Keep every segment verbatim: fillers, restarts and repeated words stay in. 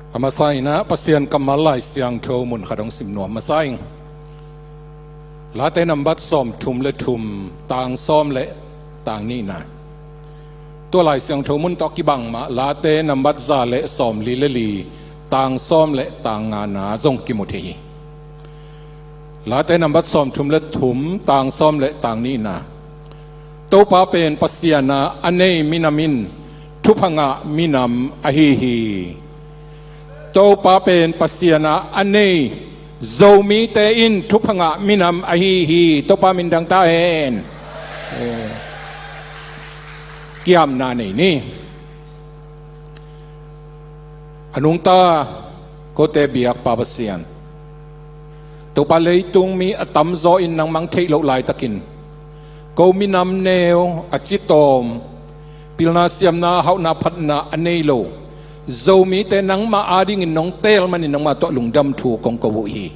A masa in ah Pasian kammal Lai Siangtho mun khat hong sim nuam masa ing. Late nambat sawmthum le thum, tang sawm le tang nihna. Tua Lai Siangtho mun tawh kibang mah Late nambat za le sawmli le li, tang sawm le tang ngana zong kimu thei hi. Late nambat sawmthum le thum, tang sawm le tang nihna. Topa pen Pasian a a nei minam in thupha ngah minam ahi hi. Topa pen Pasian a a nei Zomite in thupha ngah minam ahi hi. Topa min thang ta hen. Eh. Kiamna nei ni. A nungta kote biak Pa Pasian, Topa, leitung mi a tamzaw in nangmah hong theih loh laitakin, ko minam neu a citawm, pilna siamna hauhna phatna a nei lo Zomite nangmah adingin nong teel manin nangmah tawh lungdam thu kong ko uh hi.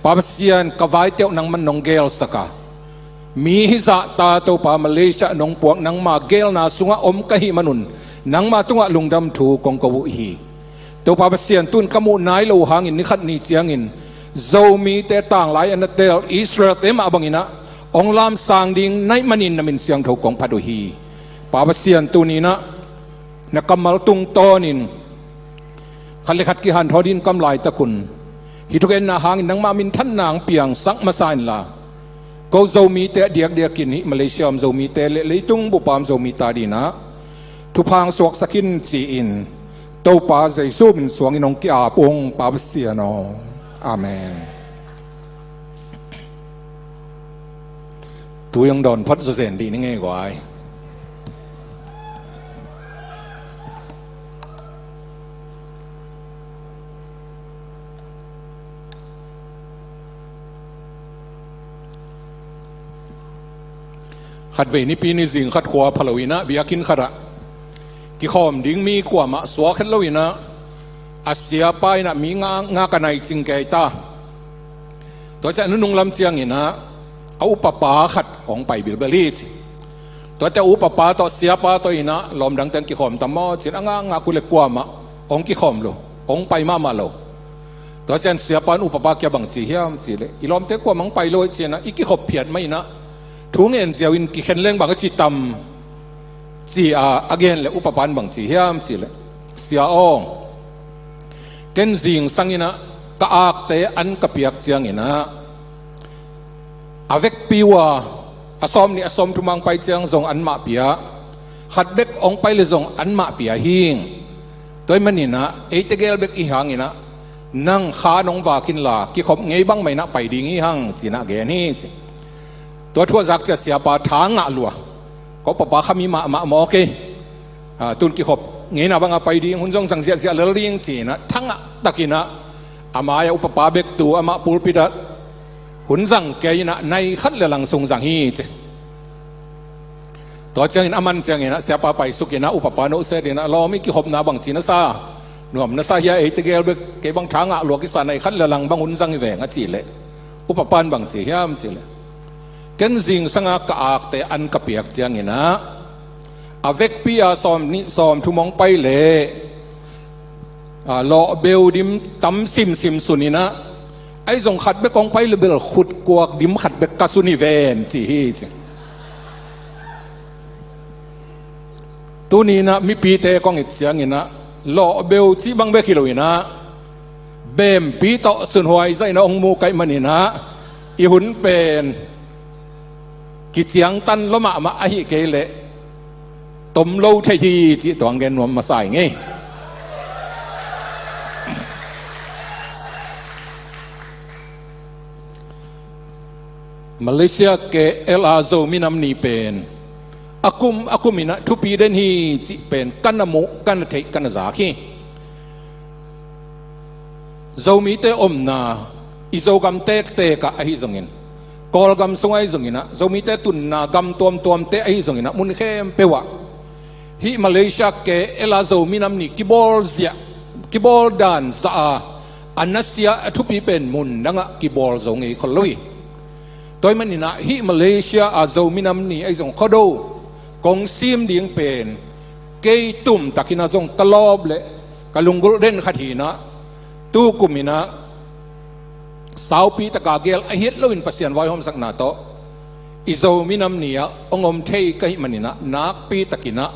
Pa Pasian, ka vaite uh nangmah nong geelsak a, mi hizahta Topa Malaysia nong puak nangma geelna sungah om ka hih manun nangma tungah lungdam thu kong ko uh hi. Topa Pasian, tun ka muh nai lo uh hangin ni khat ni ciangin Zomite tanglai a na teel Israelte mah bangin ah hong lamsang ding na hih manin na min siangtho kong phat uh hi. Pa Pasian, tuni-in ah na kammal tungtawnin khat le khat kihanthawn ding ka om laitakun, hih thugenna hangin nangmah minthanna hong piangsak masa inla, ko Zomite a diakdiakin hih Malaysia om Zomite le leitung bup a om Zomite adingin ah thupha hong suaksak in ci-in Topa Jesu min suangin hong ki-ap ung, Pa Pasian aw. Amen. Tui hong dawn phot zawzen dih ni ngei guai. Khatvei Nipi ni zing khat khua pha lo-in ah biakinn khatah kikhawm ding mi kuamah suak het lo-in ah, a siapa in ah mi nga, nga ka nai cing kei ta. Tua ciang a nunung lam ciangin ah a upapa khat hong pai bilbel hi ci. Tuate a upapa tawh siapa tawh in ah lawmdangte hong kikhawm tam maw ci-in a ngakngak uh leh kuamah hong kikhawm lo, hong pai mahmah lo. Tua ciang siapa in upapa kiang bang ci hiam cih leh, i lawmte kuamah hong pai lo hi ci-in ah i kikhop phiat mah in ah thu ngen ziau in kikhen leng bang a ci tam ci-a a gen leh upapa in bang ci hiam cih leh, Sia aw, ken zingsang in ah ka akte an ka piak ciangin ah a vekpi uh a, a sawmnih a sawmthum hong pai ciang zong anmah pia, khat bek hong pai leh zong anmah pia hing. Tua ahih manin ah eite gel bek i hih hangin ah nang kha nong vak inla kikhop ngei bang mah in ah pai ding i hi hang ci-in ah gen hi ci. Tua thu a zak ciang siapa tha ngah lua. Ka upapa kha mi mahmah maw kei. Ah, tun kikhop ngeina bangah pai ding, hun zong zang ziahziah lel ding ci-in ah thangah takin ah a mai-ah upapa bek tu amah pulpit ah hun zang kei in ah nai khat le lang sung zang hi ci. Tua ciangin a man ciangin ah siapa paisuk in ah upapa nusia in ah, lawm, i kikhopna bang ci na sa? Nuam na sa hia, eite gel bek, kei bang tha ngah lua kisa, nai khat le lang bang hun zang hi veng a cih leh, upapa in bang ci hiam cih leh, ken zingsang a ka akte an ka piak ciangin ah a vekpi a sawmnih sawmthum hong pai leh, a, lawhbeu dim tam simsim sun in ah, ahi zong khat bek hong pai leh bel khutkuak dim khat bek ka sun hi ven ci hi ci. Tuni-in ah mipite kong it ciangin ah lawhbeu cih bang bek hi lo-in ah bempi tawh sunhuai zah in ah hong mu ka hih manin ah i hun pen kiciangtan lua mahmah ahih kei leh tom lo thei hi cih tua hong gen nuam masa ing ei. Malaysia K L a Zomi Nam Ni pen a kum a kum in ah thupi den hi cih pen ka na muh, ka na theih, ka na zak hi. Zomite omna i Zogam tektek ah ahi zongin, Kawlgam sung ahi zongin ah, Zomite tunna gam tuamtuamte ahi zongin ah, mun khempeuh ah hih Malaysia K L a Zomi Nam Ni kibawl zia, kibawl dan zah a, a nasia a thupi pen mun dangah kibawl zo ngei khol lo hi. Tua ahih manin ah hih Malaysia a Zomi Nam Ni ahi zong Khuado kong sim ding pen kei tumtakin ah zong ka lawp leh Ka lunggulh den khat hi inah, tukum inah saupi taka gel a hi het loin Pasian vaihawmsakna tawh i Zo minam ni-ah hong om thei ka hih maninah nakpi takinah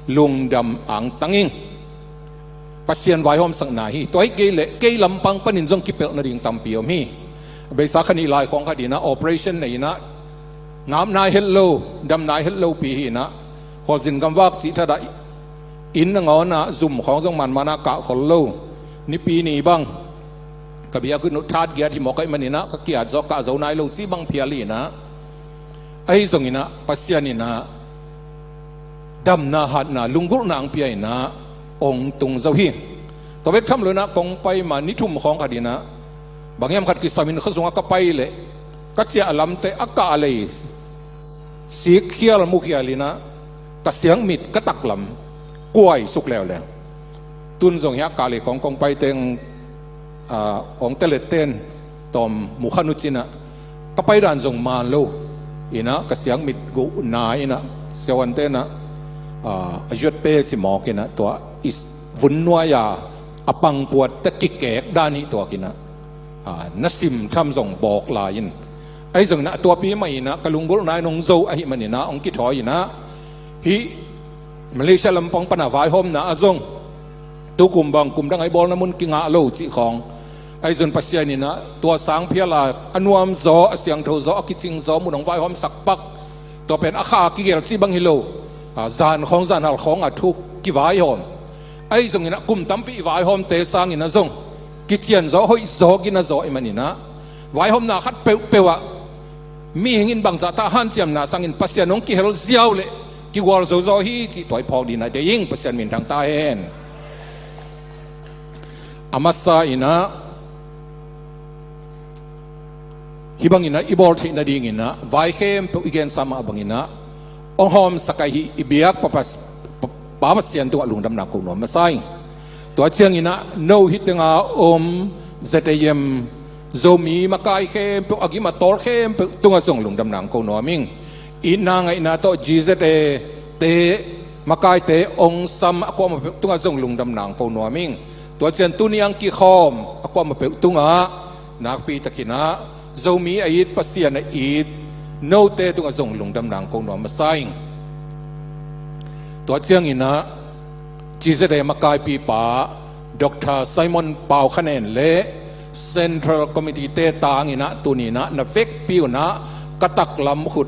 lungdam angtang ing. Pasian vaihawmsakna hi. Tua hi kei leh kei lampang panin zong kipelh nading tampi om hi. A beisa kha nih lai khawng khat inah operation nei inah ngap nai het lo, dam nai het lopi hi inah, khualzin gamvak cih thatah inn nangawnah zum khawng zong manmanah kah khol lo. Nipi ni bang ka biakinn uh thatgiat hi mawk ahih maninah ka kiat zawh kah zo nai lo cih bang phial hi inah, ahi zonginah Pasian inah damna hatna lunggulhna ang pia inah ong tung zo hi. Tua bek tham lo inah kong pai ma ni thum khawng khat inah bang hiam khat kisam in khuasungah ka pai leh ka ciah lamte a kah lei sikkhial mukhial inah ka siangmit ka taklam kuai suk leuleu. Tun zong hiah kah lei khawng kong pai teng, ah, hong telet ten tawm mukhan uh cinah ka pai dan zong man lo inah ka siangmit guh na inah siahuante inah, ah, a yuat pe ci mawk inah tua i vun nuai-a a pangpuat te kikek dan hi tuak inah, ah, na sim tham zong bawk lai in. Ahi zonginah a tuapi mah inah ka lunggulhna in hong zo ahih maninah hong kithawi inah hih Malaysia lampang pana vaihawmna ah zong tukum bang kum dang a i bawlna mun kingah lo cih khawng. Ahi zong Pasian inah tua sang phiala a nuam zaw, a siangtho zaw, a kicing zaw mun hong vaihawmsak pak. Tua pen a kha a kigel cih bang hi lo, ah, zan khawng zan hal khawng a thuk kivaihawm. Ahi zonginah kum tampi i vaihawmte sanginah zong kician zaw, hoih zaw, gina zaw ahih maninah vaihawmna khat peuhpeuh ah mihing in bangzah tah hanciamna sangin Pasian hong kihel ziau leh kigual zozaw hi cih tua i phawk dingin a deih ing. Pasian min thang ta hen. A masa inah hih banginah i bawl theih nadinginah vai khempeuh i gensa mah banginah hong hawmsak ahi i biak Pa, Pa, Pa, Pa Pasian tungah lungdamna ko nuam masa ing. Tua cianginah no hih tenga om Z A M Zomi makai khempeuh, a gim a tawl khempeuh tungah zong lungdamna ang ko nuam ing. Itna ngaihna tawh G Z A te makaite ong sam a kuamah peuh tungah zong lungdamna ang ko nuam ing. Tua ciang tuni ang kikhawm a kuamah peuh tungah nakpi takinah Zomi a it, Pasian a it note tungah zong lungdamna ang ko nuam masa ing. Tua cianginah G Z A makaipipa Doctor Simon Pau Khanen le Central Committee te tanginah tuninah na vekpi unah ka taklam khut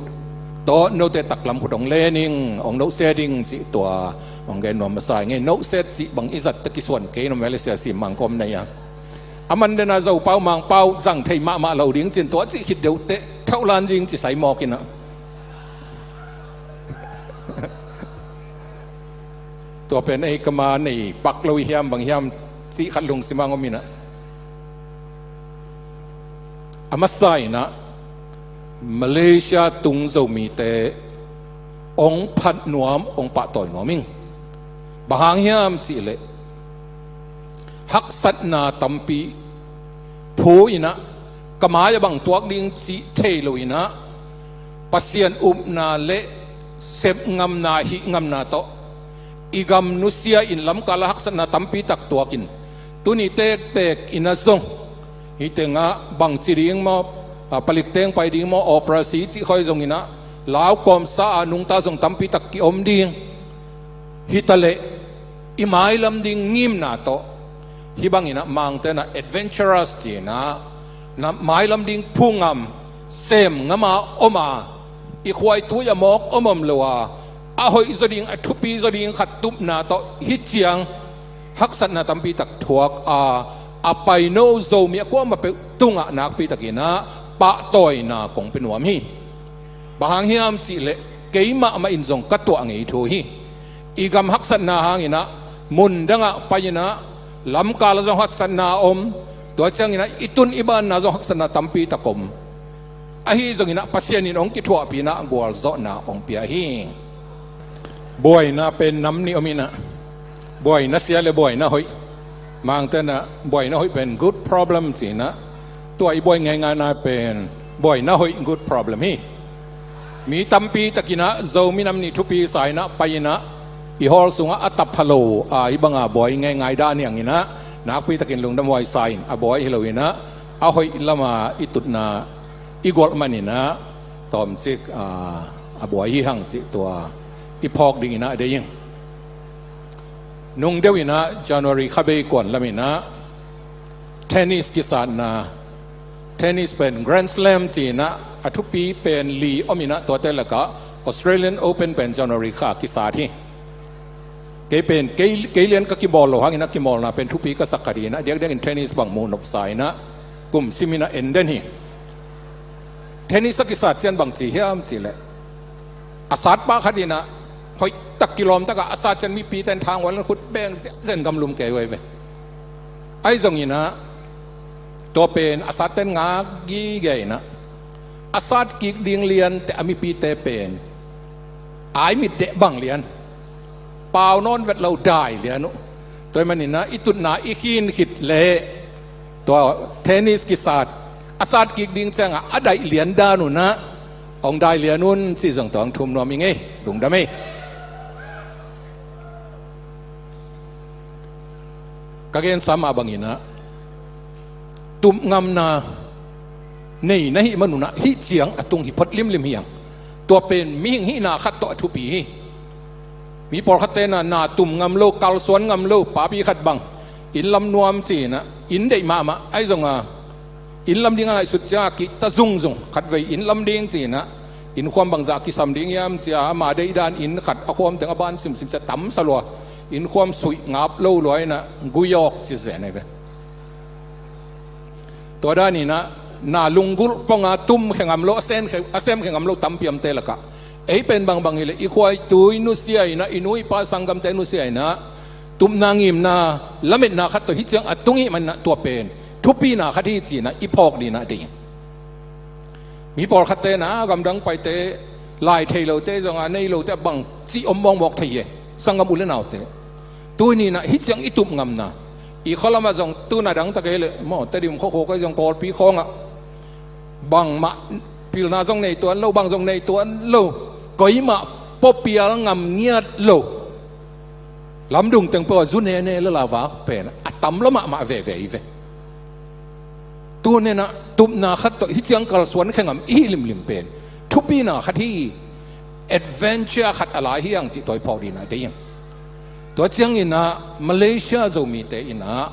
tawh note taklam khut hong len ing, hong nohset ing cih tua hong gen nuam masa ing. Nohset cih bang i zat ta kisuan kei, no Malaysia sim mangkawm nei a, a man dena Zopau Mangpau zang thei mahmah lo ding cin tua cih khit deuhteh thauhlan zing ci sai mawk inah. Tua pen ei kama nei pak lo i hiam bang hiam cih khat lungsim ang om inah. A masa inah Malaysia tung Zomite ong phat nuam, ong pahtawi nuam ing. Bang hang hiam cihleh haksatna tampi phu inah ka mai-ah bang tuak ding cih thei lo inah Pasian upna le sepngamna, hihngamna tawh i gam nusia in lamkal ah haksatna tampi tak tuakin tuni tektek inah zong hih tengah bangci ding maw, a, palik teng pai ding maw, operasi cih khoi zonginah lau kawmsa a nungta zong tampi tak kiom ding. Hitaleh i mailam ding ngimna tawh hih banginah Mangte na adventurous cinah na mailam ding phungam, semngama oma, i khuaitui a mawk om om lo a, a hoih zaw ding, a thupi zaw ding khat tupna tawh hih ciang haksatna tampi tak thuak a, a paino Zomi a kuamah peuh tungah nakpi takinah pahtawina kong pia nuam hi. Bang hang hiam cihleh keimah mah in zong ka tuah ngei thu hi. I gam haksatna hanginah mun dangah pai inah lamkal ah zong haksatna om, tua cianginah i tun i banna zong haksatna tampi tak om. Ahi zonginah Pasian in hong kithuahpih inah gualzawhna hong pia hi. Buaina pen nam nih om inah, buaina sia le buaina hoih. Mangte na buaina hoih pen good problem cinah, tua i buai ngaingaina pen buaina hoih good problem hi. Mi tampi takinah Zomi nam nih thupi sa inah pai inah i hawl sungah a tap pha lo a, hih banga buai ngaingai dan hi hang inah, nakpi takin lungdam huai sa in, a buai hi lo inah, a hoih lama i tutna i gualh man inah, tawmcik a, a buai hi hang cih tua i phawk ding inah deih ing. Nung deuh inah January kha bei kuan lam inah tennis kisatna, tennis pen Grand Slam ci inah a thupi pen li om inah, tuate lakah Australian Open pen January kha kisat hi. Kei pen kei, kei lian ka kibawl lo hang inah kimawlna pen thupi ka sak kha ding inah, diakdiakin tennis bang muh nopsa inah kum sim inah en den hi. Tennis a kisat ciang bang ci hiam cih leh, a satpa khat inah hoihtak kilawmtak a a sat ciang mipite in thang hual in khut beng ziahziah in gamlum kei huai ve. Ahi zong inah tua pen a satte in ngak gige inah, a sat kik ding liante a mipite pen ai mit deh bang lian, pau nawn vet lo dai lian uh. Tua ahih man inah i tutna i khin khit leh tua tennis kisat, a sat kik ding ciangah a daih lian dan un ah hong dai lian un cih zong tua hong thum nuam ing ei. Lungdam ei. Ka gensa mah bang inah tup ngamna nei na hih man un ah hih ciang a tung hi phot limlim hi hang. Tua pen mihing hihna khat tawh a thupi hi. Mi pawlkhatte na, na tum ngam lo, kalsuan ngam lo, papi khat bang inn lam nuam ci inah inn deih mahmah, ahi zong a inn lam ding a ngaihsut ciang a kihta zungzung, khatvei inn lam ding ci inah, innkhuam bangzah kisam ding hiam ci a, ama deih dan inn khat a khuam teng a ban simsim ci a tamsa lua, innkhuam suih ngap lo lua inah gui awk ci zen ahi ve. Tua dan inah na lunggulh pong a tum khe ngam lo, a sem khe, a sem khe ngam lo tampi omte lakah, ei pen bangbang hi leh i khuaitui nusia inah, i nu i pa sanggamte nusia inah, tupna ngimna lametna khat tawh hih ciang a tung hih man inah tua pen thupina khat hi ci inah i phawk ding inah deih ing. Mi pawlkhatte na, gamdang paite, lai thei lote zong a, nei lote a bang cih om mawkmawk thei hi. Sanggam u le naute, tuni inah hih ciang i tup ngamna, i khualam ah zong tu na dang tak ei leh maw, Tedim khuakhua kei zong Kawlpi khawngah bangmah pilna zong nei tuan lo, bang zong nei tuan lo, koimah puapial ngam ngiat lo, lamdung teng peuh a zu nene le lavak pen a tam lua mahmah veve hi ve. Tuni inah tupna khat tawh hih ciang kalsuan khe ngam i hih limlim pen thupina khat hi. Adventure khat a lai hi hang cih tua i phawk ding inah deih ing. Tua ciang inah Malaysia Zomite inah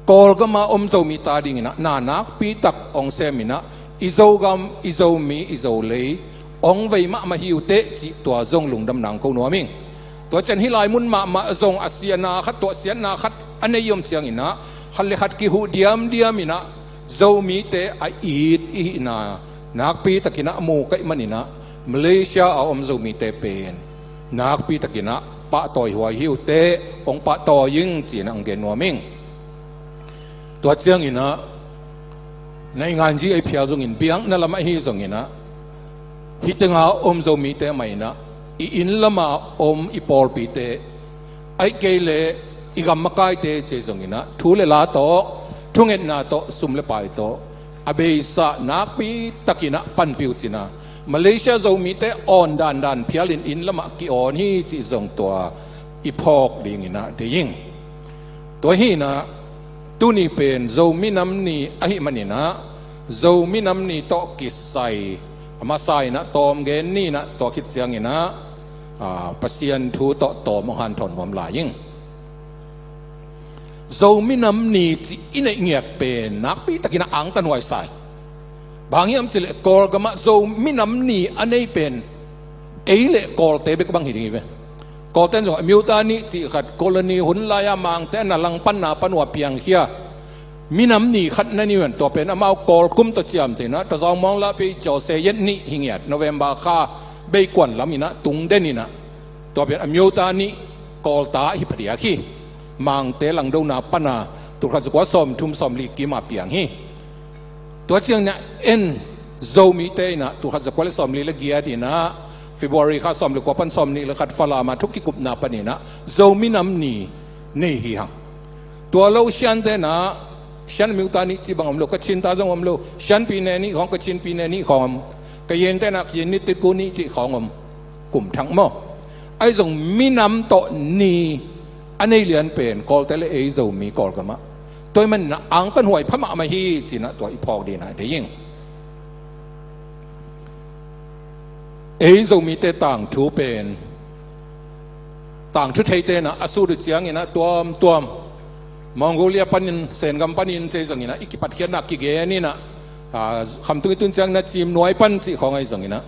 Kawlgam a om Zomi ta ding inah na nakpi tak hong sem inah, i Zogam, i Zomi, i Zolei hong vei mahmah hi uh teh cih tua zong lungdam nang ko nuam ing. Tua ciang hih lai mun mahmah zong a siatna khat tawh siatna khat a nei om ciang inah khat le khat kihuh diamdiam inah Zomite a it i hihna nakpi tak inah a mu ka hih man inah Malaysia a om Zomite pen nakpi tak inah pahtawi huai hi uh teh, hong pahtawi ing ci inah hong gen nuam ing. Tua ciang inah na i nganzi ei phial zongin biakna lam ahi zong inah hih teng a om Zomite mah inah i inn lam a om i pawlpite, ahih kei leh i gam makaite ci zong inah thu le la tawh, thungetna tawh, sum le pai tawh a beisa nakpi tak inah panpih uh ci inah Malaysia Zomite awn dandan phial in inn lam ah ki-awn hi cih zong tua i phawk ding inah deih ing. Tua hi inah tuni pen Zomi Nam Ni ahih man inah Zomi Nam Ni tawh kisai a masa inah tawm gen ni inah, tua khit ciang inah, ah, Pasian thu tawh tawm hong hanthawn nuam lai ing. Zomi Nam Ni cih i neih ngiat pen nakpi tak inah angtan huai sa hi. Bang hiam cih leh Kawlgam ah Zomi Nam Ni a nei pen ei le Kawlte bek bang hi ding hi ve. Kawlte'n zong a မျိုးသားနေ့ cih khat colony hun lai a Mangte a na langpanna pan uh a piangkhia minam ni khat na nei uh hen. Tua pen amau Kawl kum tawh ciamteh inah Tazawng Mawng Lah Pei Cawse Yet Ni hi ngiat, November kha bei kuan lam inah tung den inah, tua pen a မျိုးသားနေ့ Kawlta hi phadiak hi. Mangte langdona pan a tulkhat zakua sawmthum sawmli kim a piang hi. Tua ciang inah en Zomite inah tulkhat zakua le sawmli le giat inah February kha sawm le kua pan sawmnih le khat Falam a thu kikupna pan inah Zomi Nam Ni nei hi hang. Tua lo Shante'n ah Shan မျိုးသားနေ့ cih bang om lo, Kachinta zong om lo, Shan Pi Ne Ni khawng, Kachin Pi Ne Ni khawng om, Kayinte'n ah Kayin Ni Tiku Ni cih khawng om. Kum thak maw. Ahi zong minam tawh ni a nei lian pen Kawlte le ei Zomi Kawlgamah. Tua ahih manin ah angtanhuai pha mahmah hi ci-in ah tua i phawk dingin ah deih ing. Ei Zomite tangthu pen, tangthu theite in ah a sut uh ciangin ah tuamtuam Mongolia panin, Sengam panin ci zongin ah i kipatkhiatna kigen in ah, ah, khamtung i tun ciangin ah Ciimnuai pan cih khawng ahi zongin ah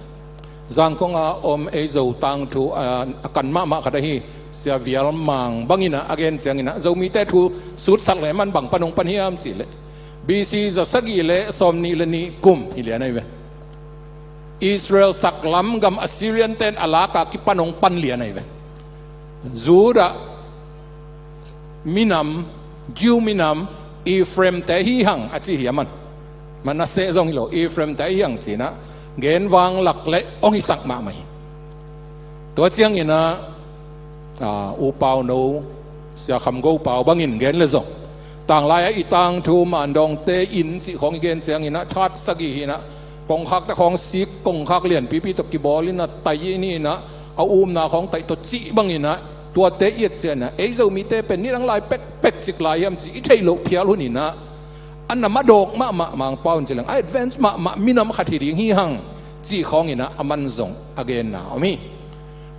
Zangkong a om ei Zo tangthu, ah, a kan mahmah khat ahi Sia Vial Mang bangin ah a gen ciangin ah Zomite thu sutsak leh man bang pan hong pan hiam cih leh B C za sagih le sawmnih le nih kum hi lian ahi ve. Israel saklam gam Assyrian ten a lak a kipan hong pan lian ahi ve. Judah minam, Jew minam, Ephraim te hi hang a ci hi a man. Manasseh zong hi lo, Ephraim te hi hang ci-in ah gen vang lak leh hong hisak mahmah hi. Tua ciangin ah, ah, U Pau No, Sia Kham Go Pau bangin gen leh zong, tanglai a i tangthu Mandawngte inn cih khawng i gen ciangin ah that sagih hi-in ah kongkhakte khawng sik, kongkhak lianpipi tawh kibawl in ah tai in hi-in ah a umna khawng taih tawh cih bangin ah tuate i et ciangin ah ei Zomite pen nidang lai pekpek cik lai hiam ci i theih loh phial hun in ah a nam a dawk mahmah Mangpau in ci leng a advance mahmah minam khat hi ding hi hang cih khawngin ah a man zong a genna om hi.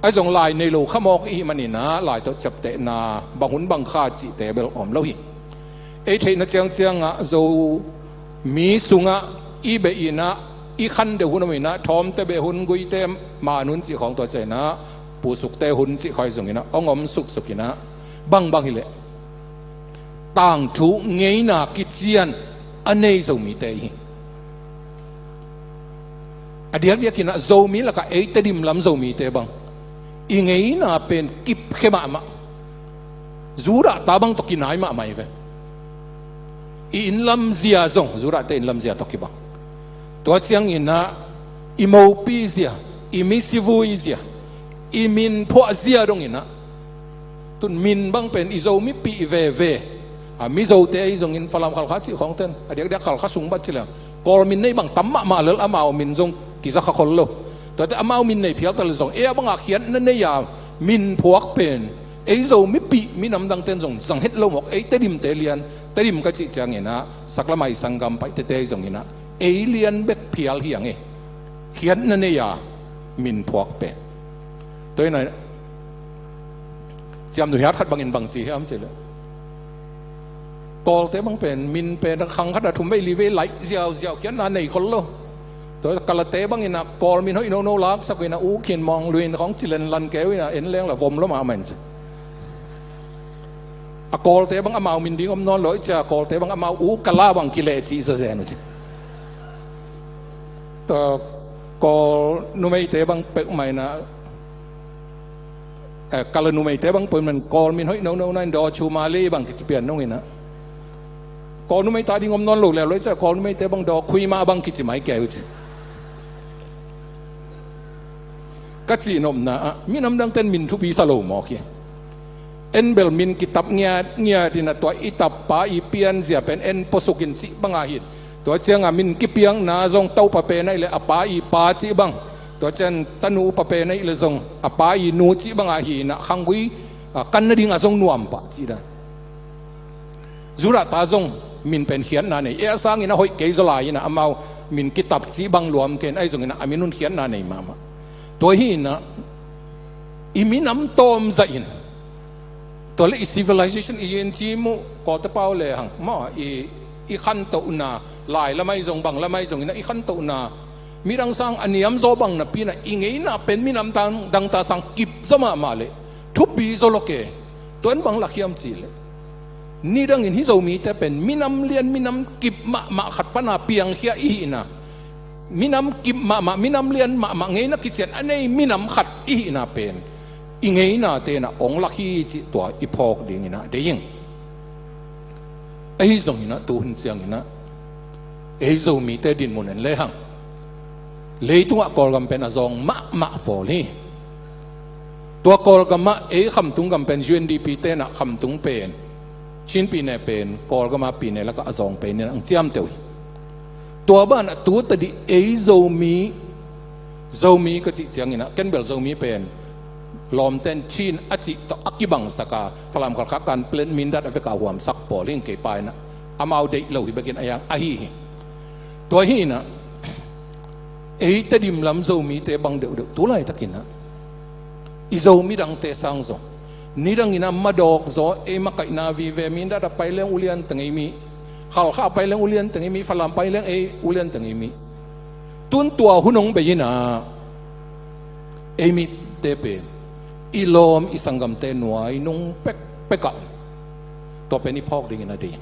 Ahi zong lai nei lo kha mawk i hih manin ah lai tawh ciaptehna bang hun bang kha cihte bel om lo hi. Ei theihna ciangciang ah Zomi sungah i beh in ah i khan deuh hun om in ah Thawmte beh hun, Guite man hun cih khawng, tua ciangin ah Pu Sukte hun cih khawng ahi zongin ah hong om suksuk in ah bangbang hi leh tangthu ngeina kician a nei Zomite hi. A diakdiakin ah Zomi lakah ei Tedim lam Zomite bang i ngeina pen kipkhia mahmah. Judah ta bang tawh kinai mahmah hi ve. I inn lam zia zong Judah te inn lam zia tawh kibang. Tua ciangin ah i mopi zia, i misivui zia, i minphuah zia dongin ah tun min bang pen i Zomipih veve. A, Mizote ahi zongin Falam, Khalkha cih khawngten a diakdiak Khalkha sung bat ci leng Kawl min nei bang tam mahmah lel, amau min zong kiza kha khol lo. Tuate amau min nei phial ta leh zong ei a bangah khiatna nei a minphuak pen ei Zomipih minam dangten zong zang het lo mawk. Ei Tedimte lian, Tedim ka cih ciangin ah saklamai sanggam Paite te ahi zongin ah ei lian bek phial hi hang e. Khiatna nei a minphuak pen. Tua hi-in ah Ciamnuih Hiat khat bangin bang ci hiam cih leh Kawlte bang pen min pen khang khat ah thum vei li vei laih ziauziau, khiatna nei khol lo. Tua Kalate bangin ah Kawl min hoih nono laksak uh in ah U Khin Maung Luin khawng ci lenlan kei uh in ah en leng la vom lo mahmah in ci. A Kawlte bang amau min ding om nawn lo, i cia Kawlte bang amau U Kala bang kileh cih zaw zen uh ci. Tua Kawl numeite bang peuhmah in ah, eh, Kala numeite bang peuhmah in Kawl min hoih nono na in Daw Chu Ma Li bang kici pian nung in ah Kawl numei ta ding om nawn lo leuleu, i cia Kawl numeite bang Daw Khui Ma bang kici mai kei uh ci. Ka cihnopna ah minam dangten min thupi sa lo mawk hi. En bel min kitap ngiatngiat in ah tua i tapa i pianzia pen en puasukin cih bang ahi. Tua ciangah min kipiakna zong topa pen ahih leh a pa i pa cih bang, tua ciang tanu upa pen ahih leh zong a pa i nu cih bang ahi in ah khanggui, ah, kan nading ah zong nuam pah cih dan. Judah ta zong min pen khiatna nei. Ei a sangin a hoih kei zaw lai in ah amau min kitap cih bang luam kei in, ahi zongin ah a min un khiatna nei mahmah. Tua hi in ah i minam tawm zah in, tua leh i civilization i yin ci muh Kawlte pau le hang maw, i, i khantohna, lai lam ahi zong bang lam ahi zongin ah i khantohna midang sang a niam zaw bang napi in ah i ngeina pen minam dang, dangta sang kip zaw mahmah leh thupi zaw lo ke. Tua in bang lak hiam cih leh nidangin hih Zomite pen minam lian minam kip mahmah khat pana piangkhia i hihna, minam kip mahmah, minam lian mahmah, ngeina kician a nei minam khat i hihna pen i ngeinate in ah hong lak hi cih tua i phawk dingin ah deih ing. Ahi zongin ah tuhun ciangin ah ei Zomite dinmun en lehang leitungah Kawlgam pen a zawng mahmah pawl hi. Tua Kawlgamah ei khamtung gam pen U N D P te in ah khamtung pen Chin pyine pen Kawlgama pyine lakah a zawng pen in ah hong ciamteh uh hi. Tua banah tu tadih ei Zomi, Zomi ka cih ciangin ah ken bel Zomi pen lawmten Chin a cih tawh a kibangsak a, Falam Khalkha kan plen Mindat a veka huamsak pawl hi ing. Kei pa in ah amau deih lo hi bekin a hiang ahi hi. Tua hi in ah ei Tedim lam Zomite bang deuhdeuh tu laitakin ah i Zomi dangte sang zong nidangin ah madawk zaw, ei makaihna vive, Mindat a pai leng ulian teng ei mi, Khalkha a pai leng ulian teng ei mi, Falam pai leng ei ulian teng ei mi. Tun tua hun hong bei in ah ei mite pen i lawm i sanggamte nuai nung pekpek ah tua pen i phawk dingin a deih.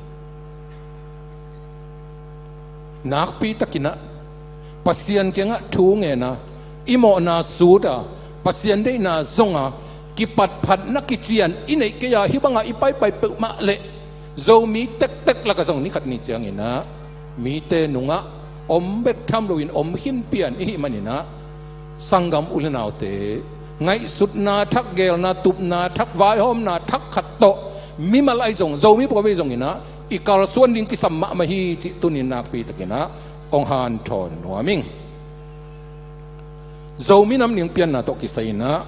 Nakpi takin ah Pasian kiangah thu ngen a, i mawhna sut a, Pasian deihna zong a, kipatphatna kician i neih kei a, hih bangah i paipai peuhmah leh Zomi tektek lakah zong ni khat ni ciangin ah mite nungah om bek tham loin om khin pian i hih manin ah, sanggam u le naute, ngaihsutna thak, geelna, tupna thak, vaihawmna thak khat tawh mimal ahi zong, Zomi pawlpi zongin ah i kalsuan ding kisam mahmah hi cih tuni-in nakpi takin ah hong hanthawn nuam ing. Zomi Nam Ning pianna tawh kisai in ah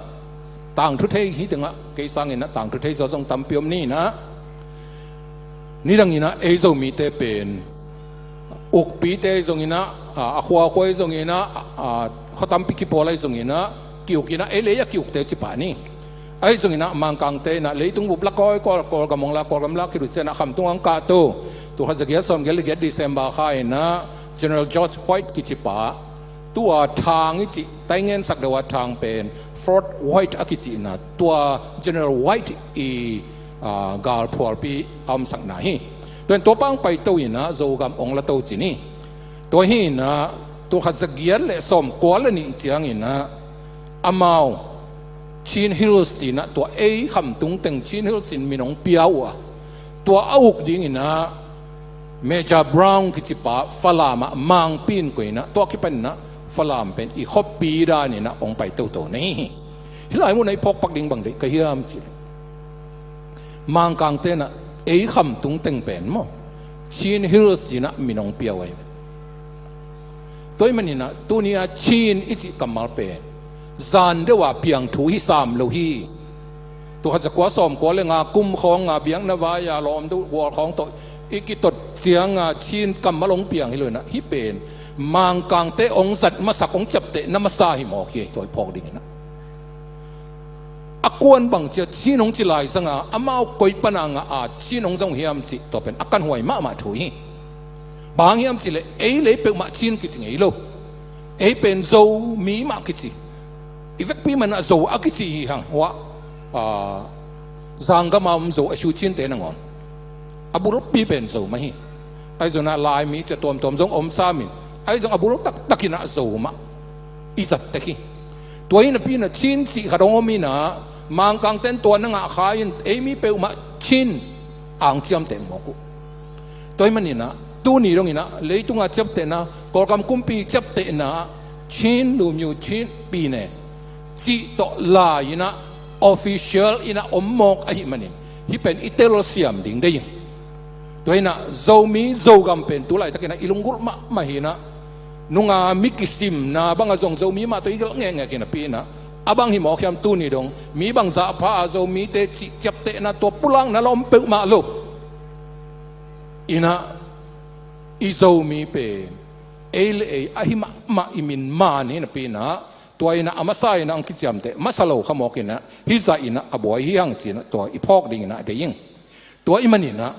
tangthu thei hi teng ah, kei sangin ah tangthu thei zaw zong tampi om ni in ah, nidangin ah ei Zomite pen ukpite ahi zongin ah, a, a khuakhua ahi zongin ah, a, a, khua tampi kipawl ahi zongin ah, ki-uk in ah, ei lei a ki-ukte ci pah ni. Ahi zongin ah Mangkangte in ah leitung bup la kawikawi, Kawlgam hong la, Kawlgam la khit uh ciangin ah Khamtung hong kahto, tul khat za giat sawm giat le giat December kha in ah General George White kici pa, tua Thang i cih, Taingen sak deuh a Thang pen Fort White a kicihna, tua General White i, a, galphualpi a omsakna hi. Tua in tua pa hong paito in ah Zogam hong lato ci ni. Tua hi in ah tul khat za giat le sawm kua le nih ciangin ah amau Chin Hills ci in ah, tua ei Khamtung teng Chin Hills in min hong pia uh a, tua a uk dingin ah Major Brown kici pa Falam ah Mangpi in koih in ah, tua kipan in ah Falam pen i khuapi dan in ah hong pai toto na hi hi. Hih lai mun ah i phawk pak ding bang deih ka hiam cih leh, Mangkangte in ah ei Khamtung teng pen maw, Chin Hills ci in ah min hong pia uh ahi. Tua ahih manin ah tuni a Chin i cih kammal pen zan deuh a piang thu hi sam lo hi. Tul khat za kua sawm kua le nga kum khawng a biakna vai a lawm deuh gual khawng tawh i kitot ciang a Chin kammal hong piang hi lo in ah, hih pen Mangkangte hong zat masak, hong ciaptehna masa hi mawk hi. Tua i phawk dingin ah, a kuan bang ci a Chin hong ci lai zang a, amau koi pan a ngah a Chin hong zang uh hiam cih, tua pen a kanhuai mahmah thu hi. Bang hang hiam cih leh ei lei peuhmah Chin kici ngei lo. Ei pen Zomi mah kici. I vekpi man ah Zo a kici hi hang. Huah, a, Zanggam a om Zo, a Shu Chin te nangawn a bulpi pen Zo mah hi. Ahi zongin ah Laimi ci a tuamtuam zong om sam in, ahi zong a bul taktak in ah Zo mah i zat tek hi. Tua hi napi in ah Chin cih khat hong om in ah, Mangkangte in tua na ngah kha in ei mi peuhmah Chin a hong ciamteh mawk uh. Tua ahih manin ah tuni dongin ah leitung a ciaptehna, Kawlgam kumpi ciaptehna, Chin lumyo, Chin pyine cih tawh lai in ah official in ah om mawk ahih manin, hih pen i telsiam ding deih ing. Tua hi in ah Zomi Zogam pen tu laitakin ah i lunggulh mahmah hi in ah, nunga mi kisimna bang a zong Zomi mah tawh i gelh ngekngek hi napi in ah, a bang hi mawk hiam, tuni dong mi bangzah pha a Zomite cih ciaptehna, tua pulakna la om peuhmah lo in ah, i Zomi pen ei le ei ahi mahmah i min man hi napi in ah, tua in ah a masa in ah hong kiciamteh masa lo kha mawk in ah, hih zah in ah ka buai hi hang ci in ah tua i phawk dingin ah deih ing. Tua ahih manin ah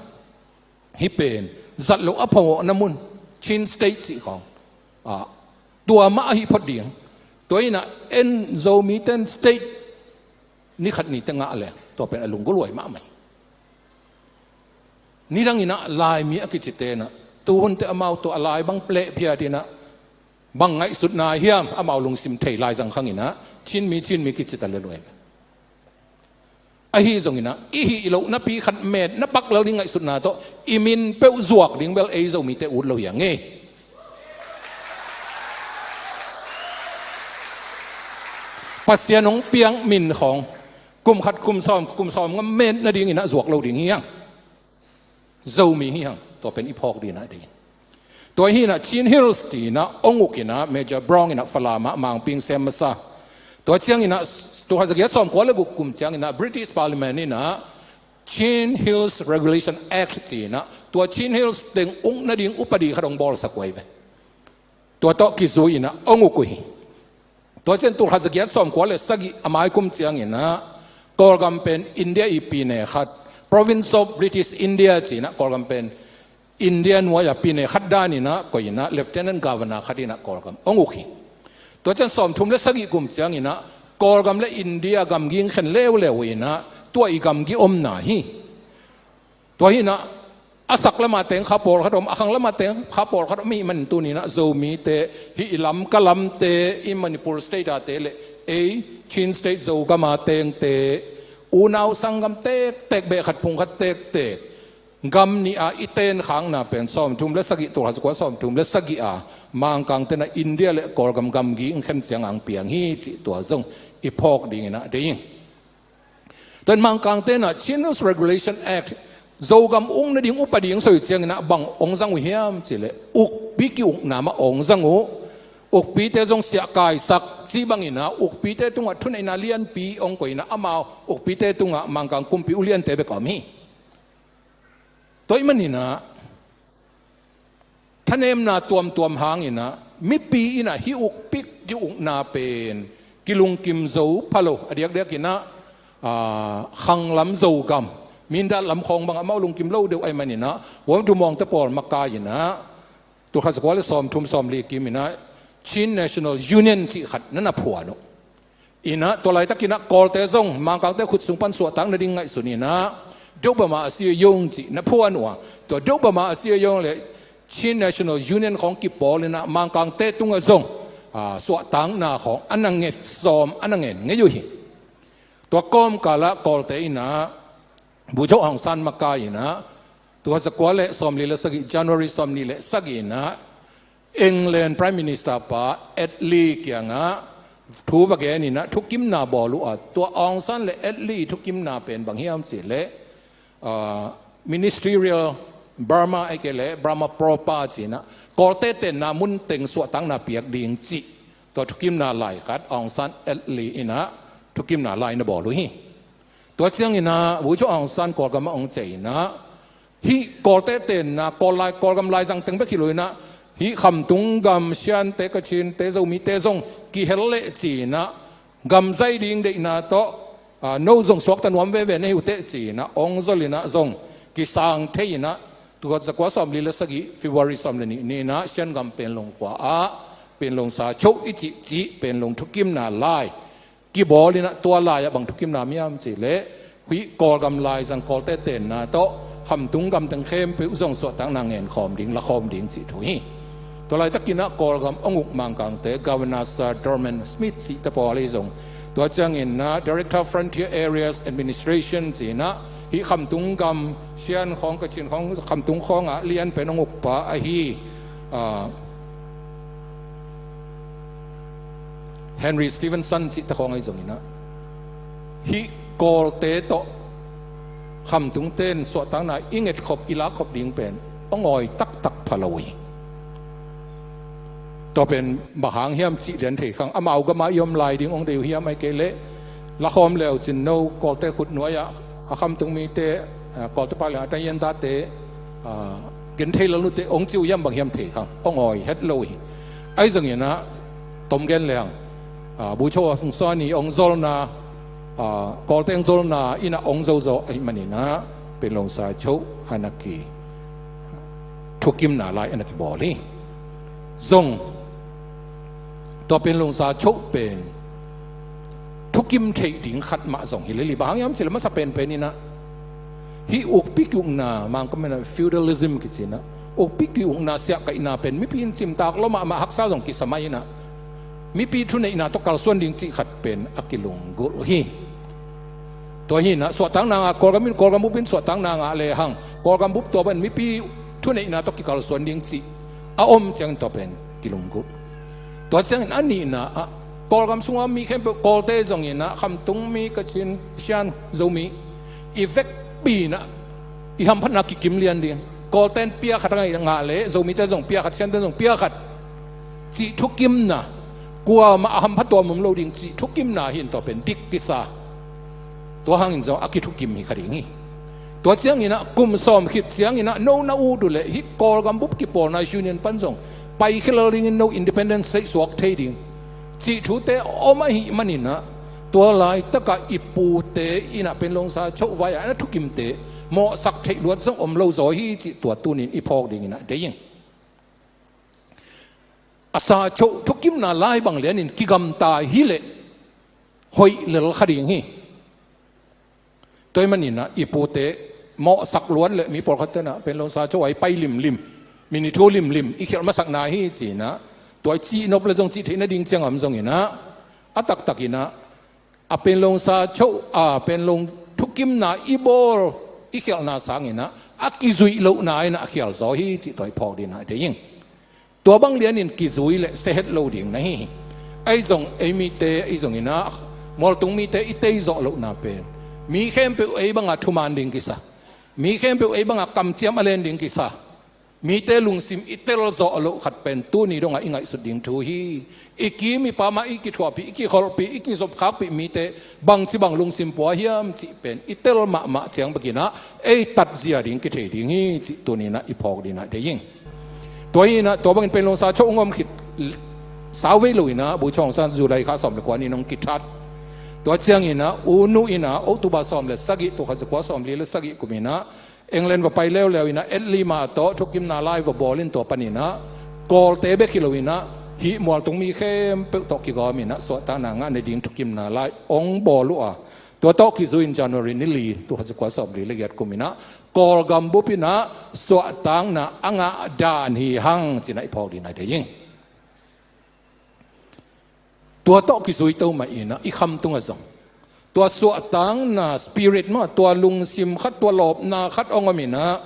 hih pen zat loh a phawkna mun, Chin State cih khawng, a, tua mah ahi phot ding. Tua in ah en Zomite in state ni khat ni teng ngah leh tua pen a lunggulhhuai mahmah hi. Nidang in ah Laimi a kicite in ah, tuhun teh amau tua a lai bang leh phiat in ah, bang ngaihsutna hiam, amau lungsim thei lai zang khang in ah Chinmi, Chinmi kici ta lel uh hi. Ahi zongin ah i hih loh napi khat met na pak lel ding ngaihsutna tawh i min peuh zuak ding bel ei Zomite ut lo hi hang e. Pasian hong piak min khawng kum khat, kum sawm, kum sawmnga met nadingin ah zuak lo ding hi hang. Zomi hi hang, tua pen i phawk dingin ah deih ing. Tua hi in ah Chin Hills ci in ah hong uk in ah Major Brown in ah Falam ah Mangpi hong sem masa. Tua cianginah, tul khat zagiat sawmkua le guk kum cianginah British Parliament inah Chin Hills Regulation Act ci-inah tua Chin Hills teng uk nading upadi khat hong bawlsak uh ahi ve. Tua tawh kizui inah hong uk uh hi. Tua ciang tul khat zagiat sawmkua le sagih a mai kum cianginah Kawlgam pen India i pine khat, Province of British India ci-inah Kawlgam pen India nuai-a pine khat daninah koih inah Lieutenant Governor khat inah Kawlgam hong uk hi. Tua ciang sawmthum le sagih kum cianginah Kawlgam le India gamgi hong khen leuleu inah tua i gamgi omna hi. Tua hinah a sak lamah teng kha pawlkhat om, a khang lamah teng kha pawlkhat om, hih man tuninah Zomite, hih i Lamka lamte, i Manipur State-ate le ei Chin State Zogama tengte, unau sanggam tektek, beh khat phung khat tektek gam nih-a i tenkhakna pen sawmthum le sagih, tul khat zakua sawmthum le sagih-a Mangkang tenah India le Kawlgam gamgi hong khen cianga hong piang hi cih tua zong i phawk dinginah deih ing. Tua in Mangkang tenah Chin Hills Regulation Act, Zogam uk nading upadi hong soi cianginah bang hong zang uh hiam cihleh ukpi ki-ukna mah hong zang uh. Ukpite zong siahkaisak cih banginah ukpite tungah thuneihna lianpi hong koih inah amau ukpite tungah Mangkang kumpi uliante bek a om hi. Tua ahih maninah thanemna tuamtuam hanginah mipi inah hih ukpi ki-ukna pen kilungkim zo pha lo, a diakdiakinah, aa, khanglam Zogam, Mindat lam khawng bang amau lungkim lo deuh ahih maninah Wam Tum Mawngte pawl makai inah tul khat zakua le sawmthum sawmli kiminah Chin National Union cih khat na na phuan uh. Inah tua laitakinah Kawlte zong Mangkangte khut sung pan suahtak nading ngaihsun inah Deuh Bama a sia yong cih na phuan uh a, tua Deuh Bama a sia yong le Chin National Union khawng kipawl inah Mangkangte tungah zong, aa, suahtakna khawng a na nget sawm, a na ngen ngei uh hi. Tua kawmkalah Kawlte inah Bogyoke Aung San makai inah tul khat zakua le sawmli le sagih, January sawmli le sagih inah England Prime Minister pa Attlee kiangah thu va gen inah thukimna bawl uh a, tua Aung San le Attlee thukimna pen bang hiam cihleh, aa, Ministerial Burma ahih kei leh Burma Proper ci-inah Kawlte tenna mun teng suahtakna piak ding cih tua thukimna lai khat Aung San Attlee inah thukimna lai na bawl uh hi. Tua cianginah Bogyoke Aung San Kawlgam ah hong ciah inah hih Kawlte tenna, Kawl lai, Kawlgam laizang teng bek hi lo inah hih khamtung gam Shante, Kachinte, Zomite zong kihel leh ci-inah gam zai ding deihna tawh, aa, no zong suakta nuam veve na hi uh teh ci-inah hong zol inah zong kisang thei inah tul khat zakua sawmli le sagih February sawm le nih ni inah Shan gam Panglong khua ah Panglong sa choh i cihcih Panglong thukimna lai kibawl inah tua lai-ah bang thukimna miam cihleh hih Kawlgam laizang Kawlte tenna tawh khamtung gam teng khempeuh zong suahtakna ngenkhawm ding, lakhawm ding cih thu hi. Tua laitakinah Kawlgam hong uk Mangkangte Governor Sir Dorman Smith cihte pawl ahi zong, tua cianginah Director Frontier Areas Administration ci-inah hih khamtung gam Shan khawng, Kachin khawng, khamtung khawngah lianpen hong ukpa ahi, aa, Henry Stevenson cihte khawng ahi zonginah hih Kawlte tawh khamtungte in suahtakna i ngetkhop, i lakkhop ding pen a ngawi taktak pha lo uh hi. Tua pen bang hang hiam cih lian thei khang, amau gama i om lai ding hong deih uh hiam, ahih kei leh lakhawm leucin no Kawlte khut nuai-ah a khamtung mite, aa, Kawlte pa liang a taiyandate, aa, gen thei lel nute hong ci uh hiam, bang hiam thei khang, hong awi het lo uh hi. Ahi zonginah tom gen leng, aa, Bogyoke Aung San i hong zolna, aa, Kawlte hong zolna inah hong zozaw ahih maninah Panglong sa choh a na ki thukimna lai a na kibawl hi. Zong tua Panglong sa choh pen thukim theih ding khat mah zong hi lel hi. Bang hang hiam cihleh masa penpen inah hih ukpi ki-ukna, Mangkam inah feudalism kici inah ukpi ki-ukna siahkaihna pen mipi in cimtak lua mahmah, haksa zong kisa mai inah mipi thuneihna tawh kalsuan ding cih khat pen a kilunggulh uh hi. Tua hinah suahtakna ngah, Kawlgam in, Kawlgam bup in suahtakna ngah lehang Kawlgam bup tua bang mipi thuneihna tawh kikalsuan ding cih a om ciangin tua pen kilunggulh. Tua ciangin a nihna ah Kawlgam sunga mi khempeuh, Kawlte zonginah khamtung mi, Kachin, Shan, Zomi i vekpi inah i hamphatna kikim lian ding. Kawlte in pia khat a ngah leh Zomite zong pia khat, Shante zong pia khat cih thukimna, Kuamah a hampha tuam om lo ding cih thukimna hi in tua pen dik kisa. Tua hangin zong a kithukim hi kha ding hi. Tua cianginah kum sawm khit cianginah no na ut uh leh hih Kawlgam bup kipawlna union pan zong pai khia lel dingin no independence state suak thei ding cih thute om ahih maninah tua laitakah i pute inah Panglong sa choh vai-ah na thukimte mawhsak theih luat zong om lo zaw hi cih tua tunin i phawk dinginah deih ing. A sa choh thukimna lai bang lianin kigamta hileh hoih lel kha ding hi. Tua ahih maninah i pute mawhsak luat leh mi pawlkhat tenah Panglong sa choh vai pai limlim, mi ni thu limlim i khialh masakna hi cinah tua i cihnop le zong cih theih nading ciang om zonginah a taktakinah a Panglong sa choh a Panglong thukimna i bawl i khialhna sanginah a kizuih lohna inah a khial zaw hi cih tua i phawk dinah deih ing. Tua bang lianin kizui le sehet lo ding na hi hi. Ahi zong ei mite ahi zonginah mualtung mite i tei zawh lohna pen mi khempeuh ei banga thuman ding kisa, mi khempeuh ei banga kamciam a len ding kisa, mite lungsim i tel zawh loh khat pen tuni dongah i ngaihsut ding thu hi. I kim i pam ah i kithuahpih, i kikholhpih, i kizopkhakpih mite bangci bang lungsim pua hiam cih pen i tel mahmah ciang bekinah ei tatzia ding kithei ding hi cih tuninah i phawk dinah deih ing. Tua hinah tua bangin Panglong sa choh hong om khit sau vei loinah Bogyoke Aung San July kha sawm le kua ni-in hong kithat. Tua cianginah U Nu inah October sawm le sagih, tul khat za kua sawm li le sagih kuminah England va pai leuleu inah Attlee Ma tawh thukimna lai va bawl in tua paninah Kawlte bek hi loinah hih mualtung mi khempeuh tawh kigawm inah suahtakna ngah nading thukimna lai hong bawl uh a, tua tawh kizui in January ni li, tul khat za kua sawm li le giat kuminah Kawlgam bup inah suahtakna a ngah dan hi hang cinah i phawk dinah deih ing. Tua tawh kizui to mah inah i khamtung ah zong tua suahtakna spirit mah, tua lungsim khat, tua lawpna khat hong om inah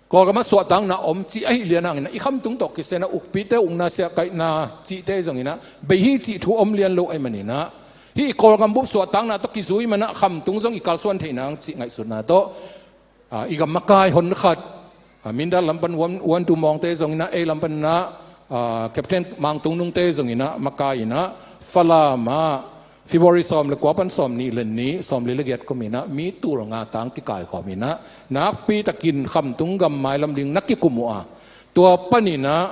Kawlgam ah suahtakna om cih ahih lian hanginah i khamtung tawh kisai inah ukpite ukna, siahkaihna cihte zonginah bei hi cih thu om lian lo ahih maninah hih Kawlgam bup suahtakna tawh kizui manah khamtung zong i kalsuan thei nang cih ngaihsutna tawh, a, i gam makai honkhat, a, Mindat lam pan Wan, Wan Tu Maung te zonginah, ei lam paninah, a, Captain Mang Tung Nung te zonginah makai inah Falam ah February sawm le kua pan sawm nih le nih, sawm li le giat kuminah mi tul nga tang kikaikhawm inah nakpitakin khamtung gam mailam ding na kikum uh a, tua paninah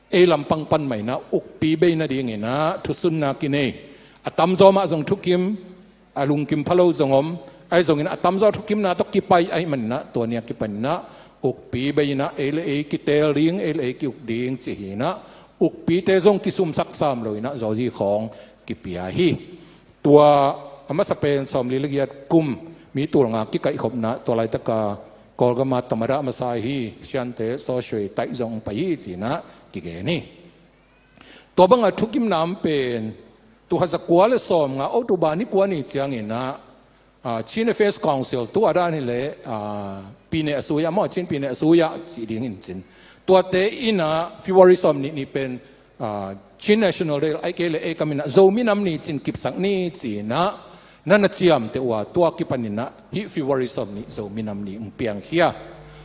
ei lampang pan mah inah ukpi bei nadinginah thusunna kinei. A tamzaw mah zong thukim, a lungkim pha lo zong om. Ahi zonginah a tamzaw thukimna tawh kipai ahih maninah tua ni a kipaninah ukpi bei inah ei le ei kiteel ding, ei le ei ki-uk ding ci hinah ukpite zong kisumsak sam loinah zawzi khawng kipia hi. Tua a masa pen sawm li le giat kum mi tul nga kikaihkhopna tua laitaka Kawlgam ah tamada a masa hi, Siante Saw Shwe Thaik zong pai hi cinah kigen hi. Tua banga thukimna om pen tul khat za kua le sawm nga October ni kua ni cianginah, a, Chin Affairs Council, tu a dan hileh, a, Pyine Asuya maw, Chin Pyine Asuya cih ding hi in cin, tuate inah February sawm nih ni pen, a, Chin National Day, ahih kei leh ei kam inah Zomi Nam Ni cin kipsak ni cinah na na ciamteh uh a, tua kipaninah hih February sawm nih Zomi Nam Ni hong piangkhia.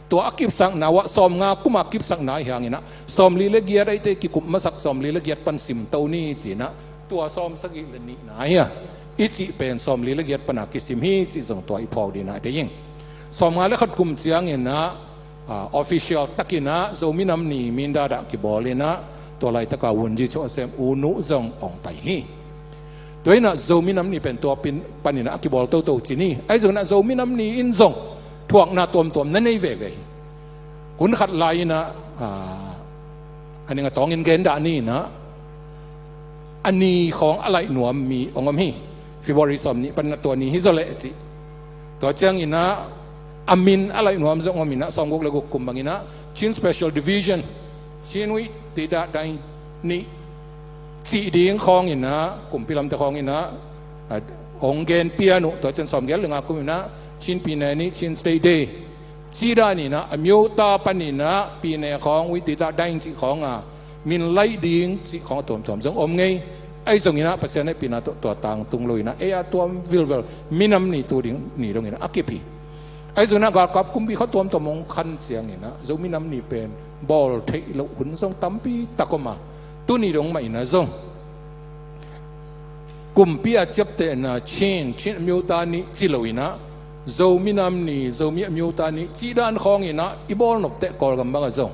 Tua a kipsakna uh ah sawm nga kum a kipsakna hi hanginah sawm li le giat ahihte kikup masak sawm li le giat pan simto ni cinah tua sawm sagih le nihna hi a, i cih pen sawm li le giat pana kisim hi cih zong tua i phawk dinah deih ing. Sawm nga le khat kum cianginah, a, official takinah Zomi Nam Ni Mindat ah kibawl inah tua laitaka Wungyi Choesem U Nu zong hong pai hi. Tua inah Zomi Nam Ni pen tua pin, paninah a kibawl toto ci ni. Ahi zonginah Zomi Nam Ni in zong thuakna tuamtuam na nei veve hi. Hun khat lai inah, a, a ning a tawngin gen dah ni inah a ni khawng a laih nuam mi hong om hi. February sawm nih paninah tua ni hi zaw leh cih. Tua cianginah a min a laih nuam zong om inah sawm guk le guk kum banginah Chin Special Division, Chin Wit Tita Dai Ni cih ding khawnginah kumpi lamte khawnginah, a, hong gen pian uh. Tua ciang sawm giat le nga kum inah Chin Pyine Ni, Chin State Day. Cih dan inah a myota paninah Pyine khawng, Wit Tita Dai cih khawnga min laih ding cih khawng a tuamtuam zong om ngei. Ahi zonginah Pasian hehpihna tawh tua tangtung loinah ei a tuam vilvel Minam Ni tu ding ni donginah a kip hi. Ahi zonginah galkap kumpi kha tuamtuam hong khan cianginah Zomi Nam Ni pen bawl theih loh hun zong tampi tak om a, Tuni dong mah in ah zong kumpi a ciaptehna Chin, Chin အမျိုးသားနေ့ ci lo in ah Zomi nam ni, Zomi အမျိုးသားနေ့ cih dan khawng in ah i bawl nop teh Kawlgam bang ah zong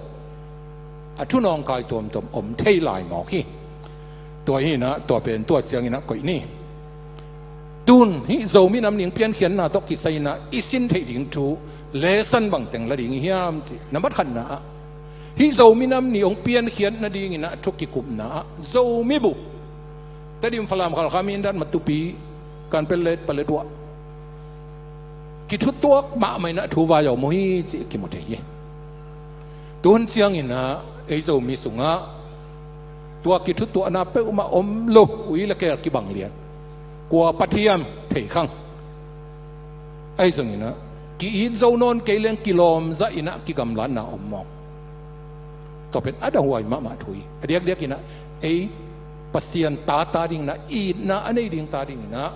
a thu nawngkai tuamtuam om thei lai mawk hi. Tua hi in ah tua pen tua ciangin ah koih ni. Tun hih Zomi nam ni hong piankhiatna tawh kisai in ah i sin theih ding thu lesson bangteng la ding i hiam cih na mat khatna ah, hih Zomi nam ni hong piankhiat nadingin ah thu kikupna ah Zomi bup, Tedim, Falam, Khalkha, Mindat, Matupi, Kanpetlet, Paletwa kithutuak mahmah in ah thu vai a om uh hi cih kimu thei hi. Tuhun ciangin ah ei Zomi sungah tua kithutuahna peuhmah om lo, ui le keel kibang lian, kua pathiam thei khang. Ahi zongin ah ki-it zo nawn kei leng kilawm zah in ah kigamlatna om mawk. Tua pen a dahuai mahmah thu hi. A diakdiak in ah ei Pasian ta ta dingin ah, itna a nei ding ta dingin ah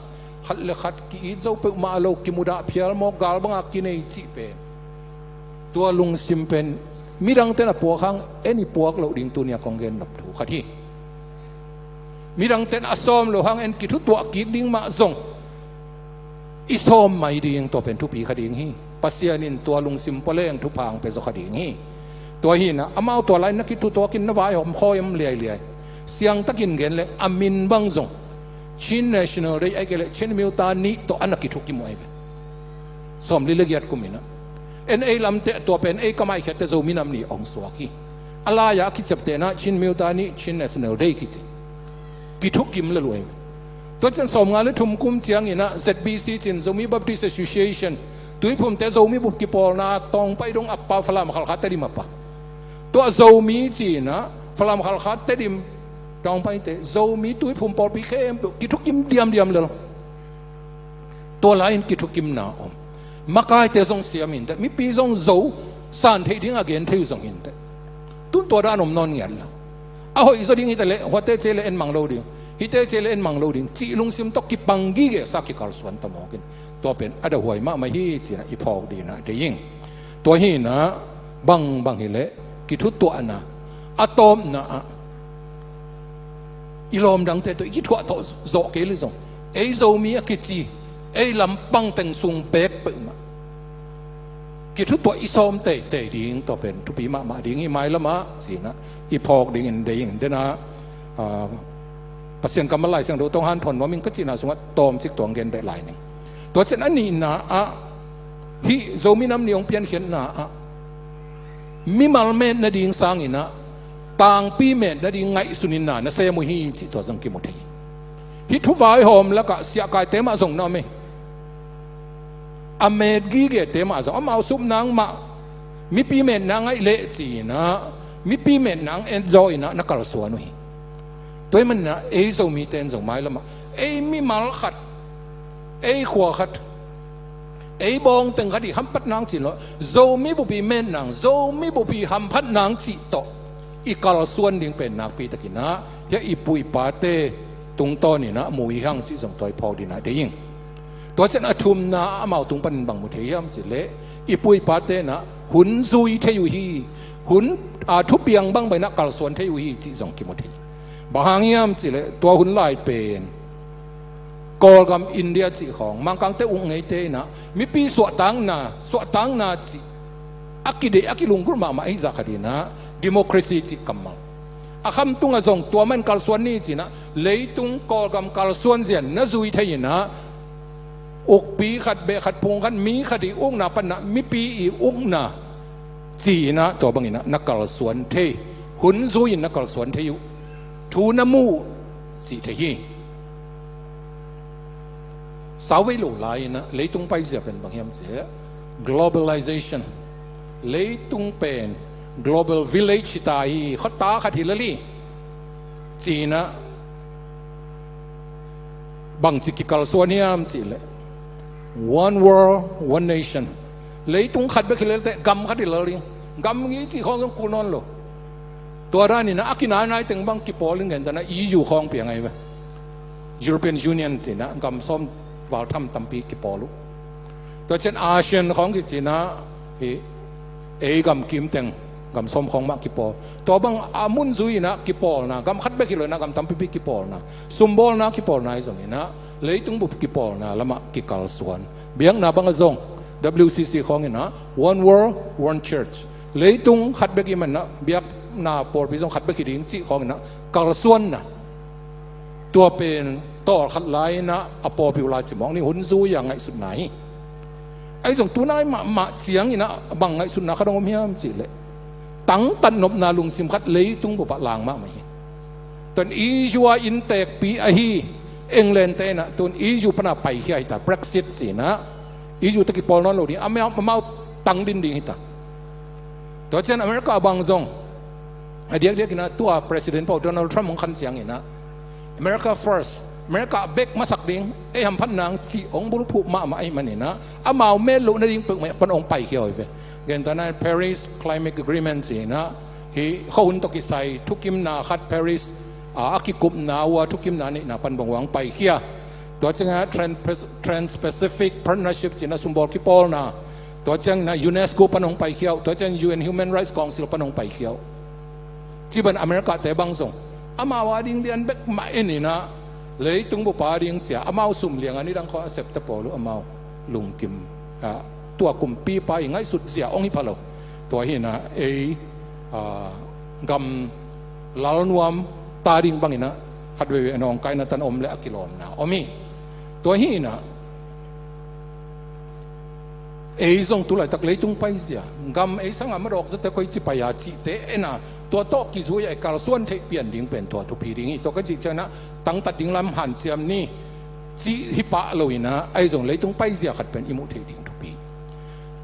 khat le khat ki-it zo peuhmah lo, kimudah phial mawk, gal banga kinei cih pen tua lungsim pen midangte'n a puak hang en i puak loh ding tuni a kong gen nop thu khat hi. Midangte'n a sawm loh hang en kithutuah kik ding mah zong i sawm mai ding, tua pen thupi kha ding hi. Pasian in tua lungsim pua leng thupha hong pia zaw kha ding hi. Tua hi in ah amau tua lai-in na kithutuak in na vaihawm khawi om liailiai. Siangtakin gen leng a min bang zong Chin National Day ahih kei leh Chin အမျိုးသားနေ့ tawh a na kithukim uh ahi ve. Sawmli le giat kum in ah en ei lam teh tua pen ei kamaihkhiat teh Zomi nam ni hong suak hi. A lai-a a kiciaptehna Chin အမျိုးသားနေ့, Chin National Day kici kithukim lel uh ahi ve. Tua ciang sawmnga le thum kum ciangin ah Z B C ci-in Zomi Baptist Association, Tuiphumte Zomi bup kipawlna Tawngpai dong a pa, Falam, Khalkha, Tedim a pa, tua Zomi ci-in ah Falam, Khalkha, Tedim, Tawngpaite, Zomi Tuiphum pawlpi khempeuh kithukim diamdiam lel. Tua lai-in kithukimna om, makaite zong siam in teh, mipi zong zo san theih ding a gen thei uh zong hi in teh. Tun tua dan om nawn ngiat lo. A hoih zaw ding hi ta leh huate ci leh en mang lo ding, hihte ci leh en mang lo ding cih lungsim tawh kipang gige sa, kikalsuan ta mawk in. Tua pen a dahuai mahmah hi ci-in ah i phawk dingin ah deih ing. Tua hi in ah bangbang hi leh kithutuahna a tawpna ah i lawm dangte tawh i kithuah tawh zawh kei leh zong, ei Zomi a kici ei lampang teng sung beek peuhmah kithutuah i sawm teitei ding, tua pen thupi mahmah ding hi. Mailam ah ci-in ah i phawk dingin deih ing. Dena, ah, Pasian kammal Lai Siangtho tawh hanthawn nuam ing ka cihna sungah tawmcik tuang gen beh lai ning. Tua ciang a nihna ah hih Zomi nam ni hong piankhiatna ah mimal met nading sangin ah tangpi met nading ngaihsun in na na sem uh hi cih tua zong kimu thei hi. Hih thuvaihawm lakah siahkaite mah zong na om hi. A met gigete mah zong amau sup nang mah mipi metna ngaih leh ci-in ah mipi metna hong en zaw in ah na kalsuan uh hi. Tua ahih manin ah ei Zomite in zong mailam ah ei mimal khat, ei khua khat, ei bawngteng khat i hamphat nang cih lo, Zomi bup i met nang, Zomi bup i hamphat nang cih tawh i kalsuan ding pen nakpi takin ah hih i pu i pate tungtawnin ah mu hi hang cih zong tua i phawk dingin ah deih ing. Tua ciang a thumna ah amau tung panin bang mu thei hiam cih leh i pu i pate in ah hun zui thei uh hi, hun, a, thupiang bangbang in ah kalsuan thei uh hi cih zong kimu thei. Bang hang hiam cih leh tua hun lai pen Kawlgam India cih khawng Mangkangte uk ngeite in ah mipi suahtakna, suahtakna cih a kideih a kilunggulh mahmah ahi zah khat in ah democracy cih kammal a khamtung ah zong tua mah in kalsuan ni ci-in ah leitung Kawlgam kalsuan zia na zui thei in ah ukpi khat, beh khat, phung khat, mi khat i ukna panin ah mipi i ukna ci-in ah tua bangin ah na kalsuan thei, hun zui-in na kalsuan thei uh, thu na mu uh cih thei hi. Sauvei lo lai-in ah leitung paizia pen bang hiam cih leh globalization, leitung pen global village hi ta hi, khuata khat hi lel hi ci-in ah bangci kikalsuan hiam cih leh one world, one nation. Leitung khat bek hi lel teh gam khat hi lel ding. Gam i cih khawng zong kul nawn lo. Tua danin ah a kinainai teng bang kipawl in gentehna E U khawng piang ahi ve. European Union ci-in ah gam sawm val tham tampi kipawl uh. Tua ciang ASEAN khawng kici-in ah hih ei gam kim teng Gam sawm khawng mah kipawl. Tua bang a mun zui inah kipawlna, gam khat bek hi lo inah gam tampipi kipawlna, sumbawlna kipawlna hi zong inah leitung bup kipawlna lamah kikalsuan. Biakna bangah zong W C C khawng inah One World, One Church. Leitung khat bek i manah biakna pawlpi zong khat bek hi ding cih khawng inah kalsuanna. Tua pen tawlkhat lai inah a pawlpi uh lai cimawh ni hun zui a ngaihsutna hi. Ahi zong tunai mahmah ciang inah bang ngaihsutna khat hong om hiam cihleh tangtat nopna lungsim khat leitung bupah lang mahmah hi. Tun E U a inntekpi ahi England te inah tun E U pana paikhia hi ta, Brexit ci inah E U te kipawl nawn lo ding, amau, amau tang din ding hi ta. Tua cian America bang zong a diakdiak inah tua President pau Donald Trump hong khan ciang inah America first, America bek masak ding, ei hamphat nang cih hong bulphuh mahmah ahi man inah amau met loh nading peuhmah pan hong paikhia uh hi ve. Gentana Paris Climate Agreement ci inah hih khuahun tawh kisai thukimna khat Paris a, a kikupna uh a thukimna neihna pan bang uh hong paikhia. Tua ciangah Trans-, Trans-Pacific Partnership ci inah sumbawl kipawlna. Tua ciang inah UNESCO pan hong paikhia uh. Tua ciang U N Human Rights Council pan hong paikhia uh. Ci ban America te bang zong amau a ding lian bek mah en inah leitung bupa ding cia amau sum liang a nidang khawng a septe pawl uh amau lungkim, ah, tua kumpipa i ngaihsut zia hong hi pha lo. Tua hi inah ei, ah, gam lalnuam ta ding bang inah khat veivei a nawngkaina tan om le a kilawmna om hi. Tua hi inah ei zong tulaitak leitung paizia, gam ei sanga madawk zate koi ci pai a cihte ena tua tawh kizui a i kalsuan theih pian ding pen tua thupi ding hi. Tua ka cih ciangah tangtat ding lam hanciam ni cih hi pah lo inah ahi zong leitung paizia khat pen i muh theih ding thupi.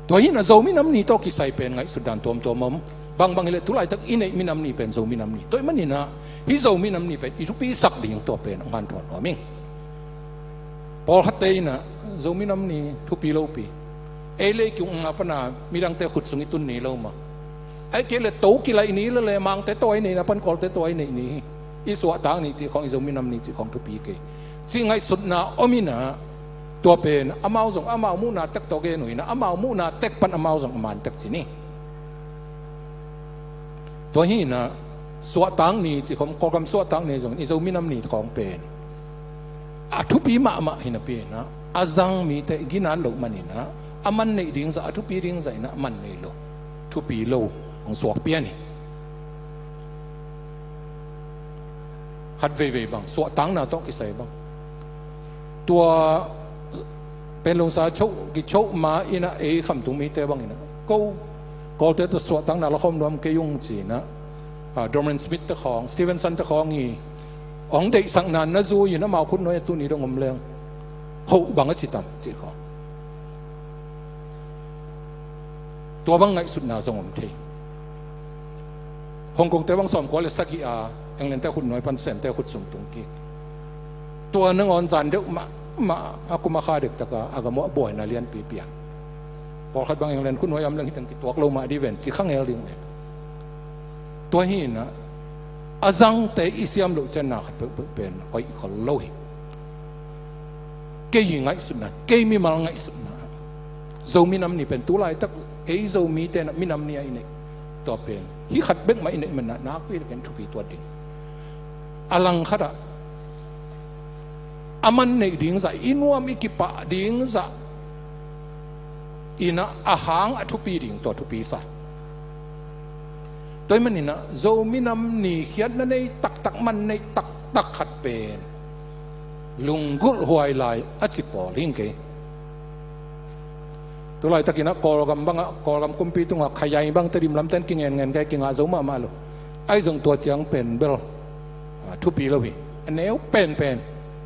Tua hi inah Zomi Nam Ni tawh kisai pen ngaihsut dan tuamtuam om. Bangbang hileh tulaitak i neih minam ni pen Zomi Nam Ni. Tua ahih man inah hih Zomi Nam Ni pen i thupisak ding tua pen hong hanthawn nuam ing. Pawlkhatte inah Zomi Nam Ni thupi lopi. Ei le i kiung nga pana midangte khut sung i tun ni lo mah. Ahih kei le to kilaih ni le le Mangte tua i neihna pan Kawlte tua i neih ni hi. I suahtak ni cih khawng, i Zomi Nam Ni cih khawng thupi kei cih ngaihsutna om inah tua pen amau zong amau muhna tek tawh gen uh inah amau muhna tek pan amau zong a man tek ci ni. Tua hi inah suahtak ni cih khawng, Kawlgam suahtak ni zong i Zomi Nam Ni khawng pen a thupi mahmah hi napi inah a zang mite i ginat loh man inah a man neih ding zah, a thupi ding zah inah a man nei lo, thupi lo hong suak pian hi. Khat veivei bang suahtakna tawh kisai bang tua Panglong sa choh, kichoh ma inah ei Khamtung mite bang inah ko Kawlte tawh suahtakna lakhawm nuam kei ung ci inah, ah, Dorman Smith te khawng, Stevenson te khawng i hong deihsakna na zui in amau khutnuai a tuni dong om leng hoh bang a ci tam cih khawng. Tua bang ngaihsutna zong om thei. Hong Kongte bang sawmkua le sagih a Englandte khutnuai pan Sente khut sung tung kik. Tua nangawn zan deuh mahmah a kum a kha dektak a a gam uh a buaina lianpi piang. Pawlkhat bang England khutnuai a om leng hih teng kituak lo mah dih ven ci kha ngel ding ve. Tua hi inah a zangte i siam loh cianna khat peuhpeuh pen hoih khol lo hi. Kei i ngaihsutna, kei mimal ngaihsutna, Zomi Nam Ni pen tulaitak ei Zomite na minam ni a i neih tua pen hih khat bek mah i neih manah nakpi takin thupi tuat ding. A langkhatah a man neih ding zah, i nuam i kipah ding zah inah a hang a thupi ding tua thupi sa. Tua ahih man inah Zomi Nam Ni khiatna nei taktak, man neih taktak khat pen lunggulh huai lai a ci pawl hi ing kei. Tulaitak inah Kawlgam bangah, Kawlgam kumpi tungah khayai bang Tedim lamten kingenngen kei, kingah zo mahmah lo. Ahi zong tua ciang pen bel, ah, thupi lo hi. A neu penpen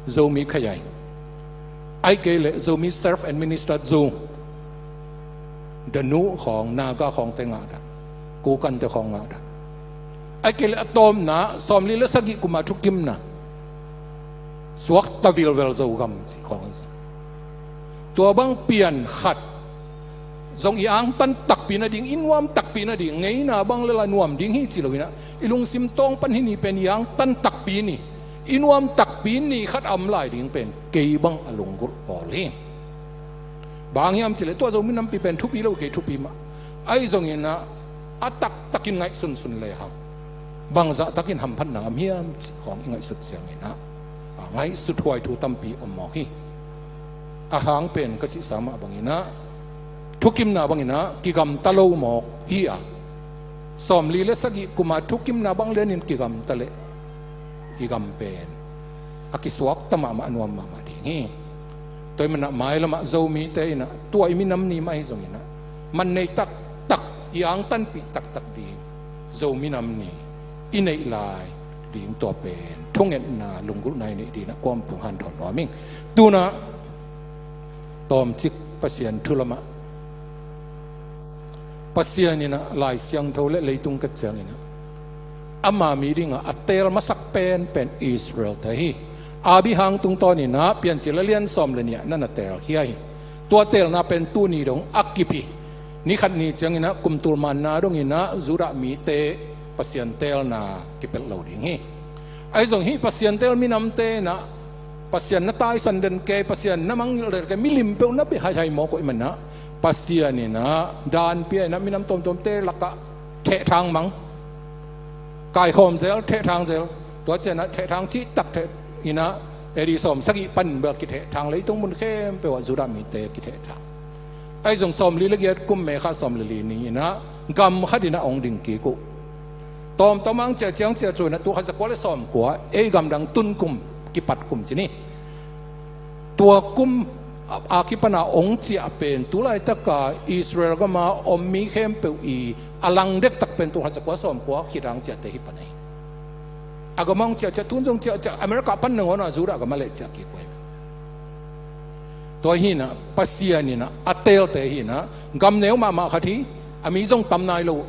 Zomi khayai. Ahih kei leh Zomi self-administered zone. Danu khawng, Naga khawngte ngah dan, Kokante khawng ngah dan. Ahih kei leh a tawpna sawmli le sagih kuma thukimna suakta vilvel Zogam cih khawng hi. Tua bang pian khat zong i angtan takpi nading, i nuam takpi nading, ngeina bang le la nuam ding hi ci lo inah i lungsim tawng pan hih ni pen i angtan takpi ni, i nuam takpi ni khat a om lai ding pen kei bang a lunggulh pawl hi. Bang hiam cih leh tua Zomi Nampi pen thupi lo, kei thupi mah. Ahi zong inah a taktakin ngaihsunsun lehang bangzah takin hamphatna om hiam cih khawng i ngaihsut cianginah, a, ngaihsut huai thu tampi om mawk hi. A hang pen ka cihsa mah banginah thukimna banginah kigamta lo mawk hi a, sawmli le sagih kuma thukimna bang lianin kigamta leh i gam pen a kisuakta mahmah, a nuam mahmah ding hi. Tua ahih manah mailamah Zomite inah tua i minam ni mah ahi zonginah man nei taktak, i angtanpih taktak ding Zo minam ni i neih lai ding tua pen thungetna, lunggulhna i neih dinah kuampung hanthawn nuam ing. Tunah tawmcik Pasian thu lamah, Pasian inah Lai Siangtho le leitung kat cianginah ama mi dingah a teel masak penpen Israelte hi. Abraham tungtawninah Piancil a lian sawm le nih ah na na teelkhia hi. Tua teelna pen tuni dong a kip hi. Ni khat ni cianginah kum tul manna donginah Judah mite Pasian teelna kipelh lo ding hi. Ahi zong hih Pasian teel minamte inah Pasian na taisan den kei, Pasian na mangngilh den kei, milim peuh na bia haihai mawk uh ahih manah Pasian inah dan pia inah minam tuamtuamte lakah thehthang mang, kaikhawm zel, thehthang zel. Tua cianah thehthang cihtak theh inah A D sawm sagih panin bel kithehthang, leitung mun khempeuh ah Judah mite kithehthang. Ahi zong sawmli le giat kum May kha sawm le li ni inah gam khat inah hong ding kik uh. Tawmtawm ang ciah ciang ciah cuinah tul khat za kua le sawm kua, ei gamdang tun kum, kipat kum ci ni. Tua kum a, a kipana hong ciah pen tu laitaka Israel gama om mi khempeuh i a lang dektak pen tul khat za kua sawm kua khit ang ciahte hi pan ahi. A gama hong ciahciah tun zong ciahciah America pan nangawnah Judah gama leh ciah kik uh hi. Tua hinah Pasian inah a teelte hinah gam neu mahmah khat hi. A mi zong tam nai lo.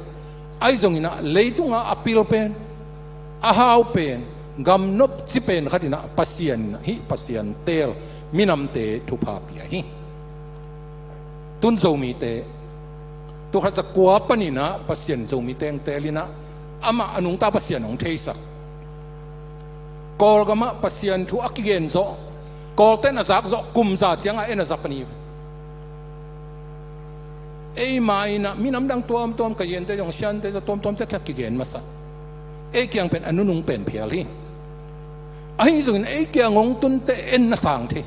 Ahi zonginah leitungah a pil pen, a hau pen, gam nopci pen khat inah Pasian inah hih Pasian teel minamte thupha pia hi. Tun Zomite, tul khat za kua paninah Pasian Zomite hong teel inah amah a nungta Pasian hong theisak. Kawlgamah Pasian thu a kigen zawh, Kawlten a zak zawh kum za ciangah en a za pan hi. Eima inah minam dang tuamtuam, Kayente zong Siante zong tuamtuamte kha kigen masa. Ei kiang pen a nunung pen phial hi. Ahi zongin ei kiang hong tunte en na sang thei.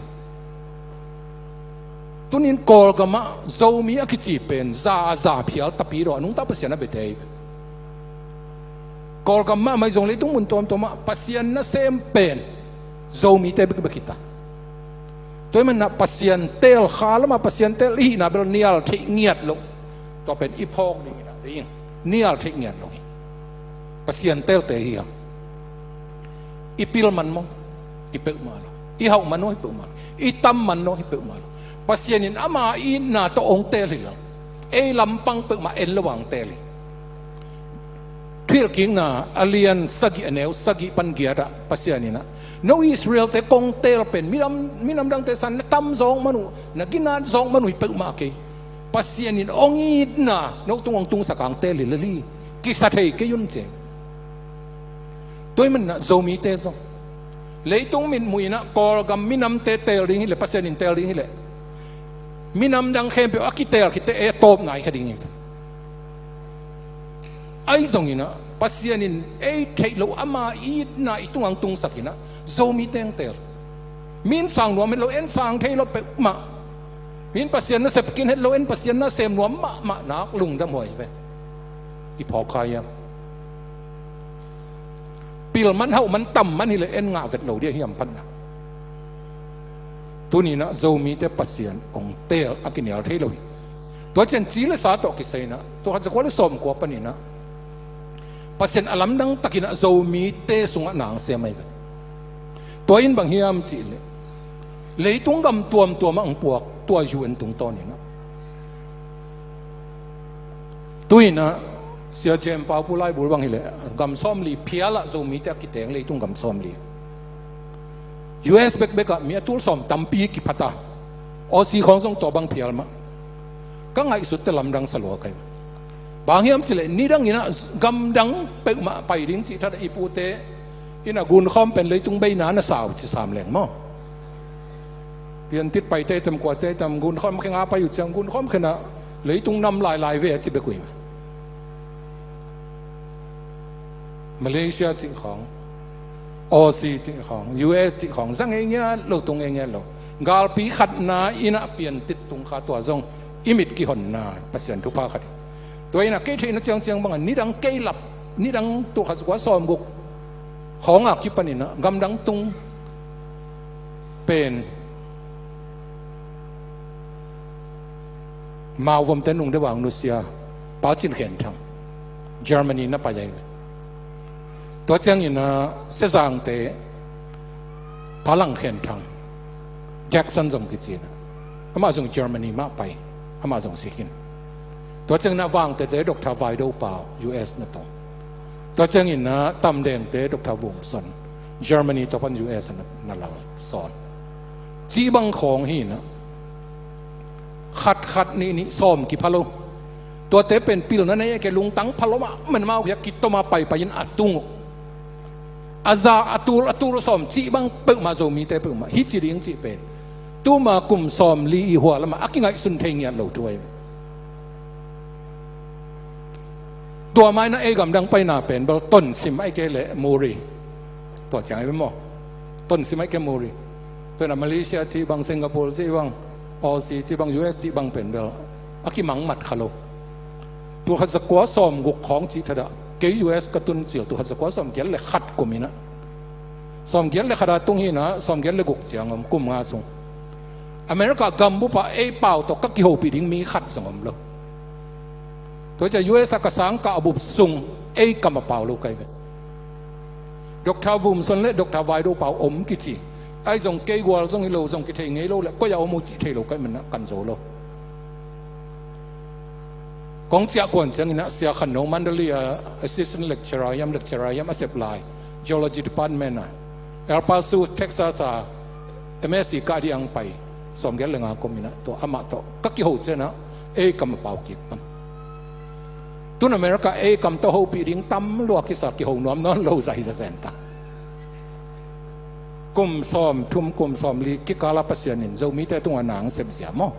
Tunin Kawlgamah Zomi a kici pen za a za phial tapi daw a nungta Pasian a bia thei. Kawlgam mahmah zong leitung mun tuamtuamah Pasian nasem pen Zomite bekbek hita. Tua ahih manah Pasian teel, kha lamah Pasian teel i hihna bel nial theih ngiat loh. Tua pen i phawk dingin ah ding nial theih ngiat loh hi. Pasian teelte hi hang. I pil man maw? Hi peuhmah lo. I hauh man maw? Hi peuhmah lo. I tam man maw? Hi peuhmah lo. Pasian in ama itna tawh hong teel hi lo. Ei lampang peuhmah en lo hong teel hi. Thuhilhkikna a lian sagih a neu sagih pan giatah Pasian inah, no Israelte kong teel pen minam, minam dangte san na tam zawk man uh, na ginat zawk man uh hi peuhmah kei. Pasian in hong itna no tung hong tungsak hong teel hi lel hi. Kisa thei kei un ci. Tua ahih manah Zomite zong leitung mitmuh inah Kawlgam minamte teel ding hileh, Pasian in teel ding hileh, minam dang khempeuh a kiteel khitte ei a tawpna i kha ding hi. Ahi zonginah Pasian in ei theih loh ama itna i tungah hong tungsak inah Zomite hong teel. Min sang nuam het lo, en sang thei lo peuhmah. Min Pasian nasep kin het lo, en Pasian nasem nuam mahmah nak lungdam huai ve. I phawk kha hiam? Pil man hauh man tam man hileh en ngah vet lo dih a hiam phatna. Tuninah Zomite Pasian hong teel a kinial thei lo hi. Tua ciang ci le sa tawh kisai inah tul khat za kua le sawm kua paninah Pasian a lamdang takinah Zomite sungah na hong sem ahi ve. Tua in bang hiam cihleh leitung gam tuamtuamah hong puak tua U N tungtawninah. Tu inah Sia Jem Pau Pu Laibul bang hileh gam sawmli phialah Zomite a kiteng leitung gam sawmli. U S bekbekah mi a tul sawm tampi kiphat a, Aussie khawng zong tua bang phial mah. Ka ngaihsutte lamdang sa lua kai. Bang hiam cihleh nidang inah gamdang peuhmah pai ding cih thatah i pute inah gunkhawm pen leitung beina na sa uh ci sam leng maw? Piantit paite tam kuate tam gunkhawm khenga pai uh ciang gunkhawm khenah leitung nam lailai ve a ci bek uh hi. Malaysia cih khawng, Aussie cih khawng, U S cih khawng, za ngei ngiat lo, tung ngei ngiat lo. Galpi khatna in a piantit tung kha, tua zong i mit kihonna Pasian thupha khat hi. Tua in a kei theihna ciangciang bangah nidang kei lap, nidang tul khat za kua sawmguk khawng a kipanin a gamdang tung pen Mao vomte nung deuh a nusia Pa Cin Khen Thang, Germany na pai ahi ve. Tua ciangin a Sezangte Pa Lang Khen Thang, Jackson zong kici in a, amah zong Germany mah pai, amah zong si khin. Tua ciangin a Vangtete Doctor Vai Do Pau, U S na tong. Tua ciangin a Tamdengte Doctor Vum Son, Germany tua pan U S na, na lal sawn. Cih bang khawng hi in a, khat khat nih nih sawm kipha lo. Tuate pen pilna nei a kei lungtang pha lo mahmah, amau kiang kitom a paipai in a tung uh. A za a tul a tul sawm cih bang peuhmah, Zomite peuhmah hi ci ding cih pen tuma kum sawmli i hua lamah a kingaihsun thei ngiat lo thu ahi. Tua mai na ei gamdang paina pen bel tonsim ahi kei leh muri. Tua ciang ahi maw? Tonsim ahi kei muri. Tua in a Malaysia cih bang, Singapore cih bang, Aussie cih bang, U S cih bang pen bel a kimangmat kha lo. Tul khat za kua sawmguk khawng cih thadah, kei U S ka tun cil tul khat za kua sawmgiat le khat kum in a, sawmgiat le khat a tung hi in a, sawmgiat le guk ciang om, kum nga sung. America gambup ah ei pau tawh ka kihopih ding mi khat zong om lo. Tua ciang U S a ka sangkah bup sung ei kam a pau lo ka hi ve. Doctor Vum Son le Doctor Vai Do Pau om kici. Ahi zong kei gual zong hi lo, zong kithei ngei lo le koi a om uh cih thei lo ka hih manin a kan zo lo. Kong ciah kuan ciangin a Sia Khan No Mandalay a assistant lecturer hiam, lecturer hiam a sep lai, geology department a, El Paso, Texas a M S C kah ding a pai, sawmgiat le nga kum in a, tua amah tawh ka kiho ciang a ei kam a pau kik pan. Tun America ei kam tawh hopih ding tam lua kisa, kiho nuam nawn lo zai zazen ta. Kum sawmthum, kum sawmli kikal a Pasian in Zomite tungah nang sepzia maw?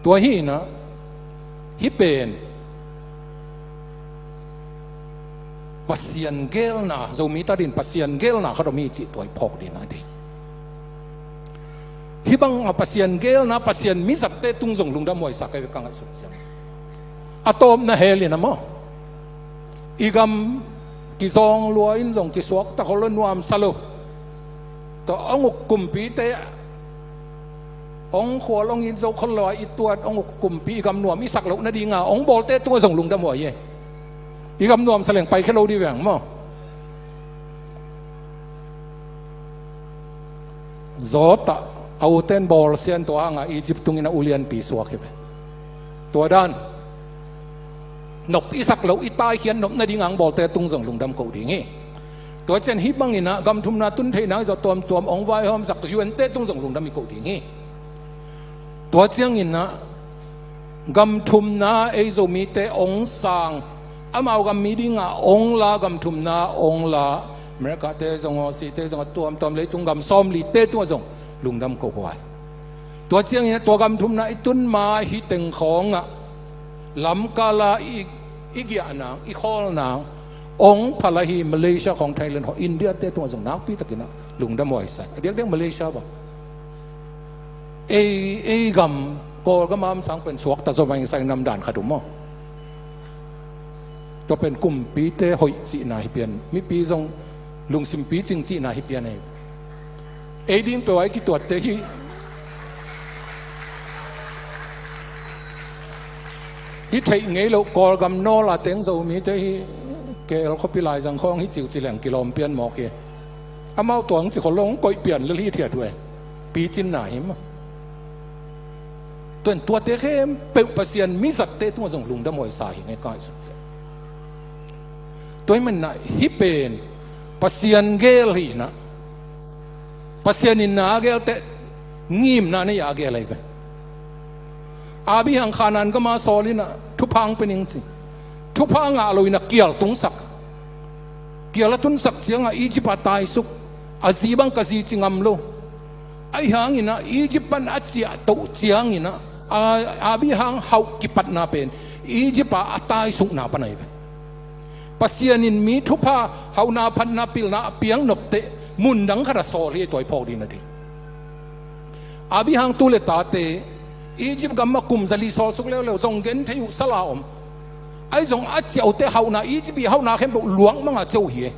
Tua hi in a, hih pen Pasian geelna, Zomite adingin Pasian geelna khat om hi cih tua i phawk ding a deih. Hih bang a Pasian geelna, Pasian mizatte tung zong lungdam huai sa ka hi ve, ka ngaihsut ciang. A tawpna hell in a maw, i gam kizawng lua in zong kisuakta khol lo, nuamsa lo. Tua hong uk kumpite, hong khual hong it zo khol lo a i tuat hong uk kumpi, i gam nuam i sak loh nading a hong bawlte tungah zong lungdam huai hi. I gam nuamsa leng paikhia lo ding veng maw? Zawtah a uten bawlsia in tua hang a Egypt tung in a ulianpi suak hi ve. Tua dan, nop i sak loh, i taikhiat nop nading a hong bawlte tung zong lungdam ko ding hi. Tua ciang hih bang in a gam thumna tun theih nang zawh tuamtuam hong vaihawmsak U N te tung zong lungdam i ko ding hi. Tua ciangin a gam thumna ei Zomite hong sang, amau gam mi ding a hong la, gam thumna hong la, America te zong, Aussie te zong, a tuamtuam leitung gam sawmli te tungah zong lungdam ko huai. Tua ciangin a tua gam thumna i tun ma hih teng khawng ah lamkal a i, i giah nang, i khawl nang hong phal ahi Malaysia khawng, Thailand khawng, India te tungah zong nakpi takin a lungdam huai sa hi. A diakdiak Malaysia bang, ei, ei gam, Kawlgam a om sang pen suakta zaw mah ing sa ing, nam dan khat uh maw? Tua pen kumpite hoih cihna hi pian, mipi zong lungsim picing cihna hi pian hi. Ei ding peuh a i kituatte hi. Hi theih ngei loh Kawlgam nawl a teng Zomite hi, K L khuapi laizang khawng hi ciuci leng kilawm pian mawk hi. Amau tua hong ci khol lo, hong koih pian lel hi thiat uh e. Picinna hi maw? Tua in tuate khempeuh Pasian mizatte tungah zong lungdam huai sa hi ngei, ka ngaihsut. Tua ahih manin a hih pen Pasian geel hi in a, Pasian in na a geelteh ngimna nei a a geel ahi ve. Abi hang Khanan gam a sawl in a thupha hong pia ning ci. Thupha ngah lo in a kial tungsak. Kial a tunsak ciang a Egypt a taisuk. A zi bang ka zi ci ngam lo. Ahi hangin a Egypt pan a ciahtoh ciangin a, a, Abi hang hauh kipatna pen Egypt a a taisukna pan ahi ve. Pasian in mi thupha, hauhna, phatna, pilna a piak nop teh mun dang khat ah sawl hi, tua i phawk ding na ding. Abraham tu le tate Egypt gam ah kum zali sawl suk leuleu zong genthei uh sal a om. Ahi zong a ciah uh teh hauhna, Egypt i hauhna khempeuh luak mang a ciah uh hi.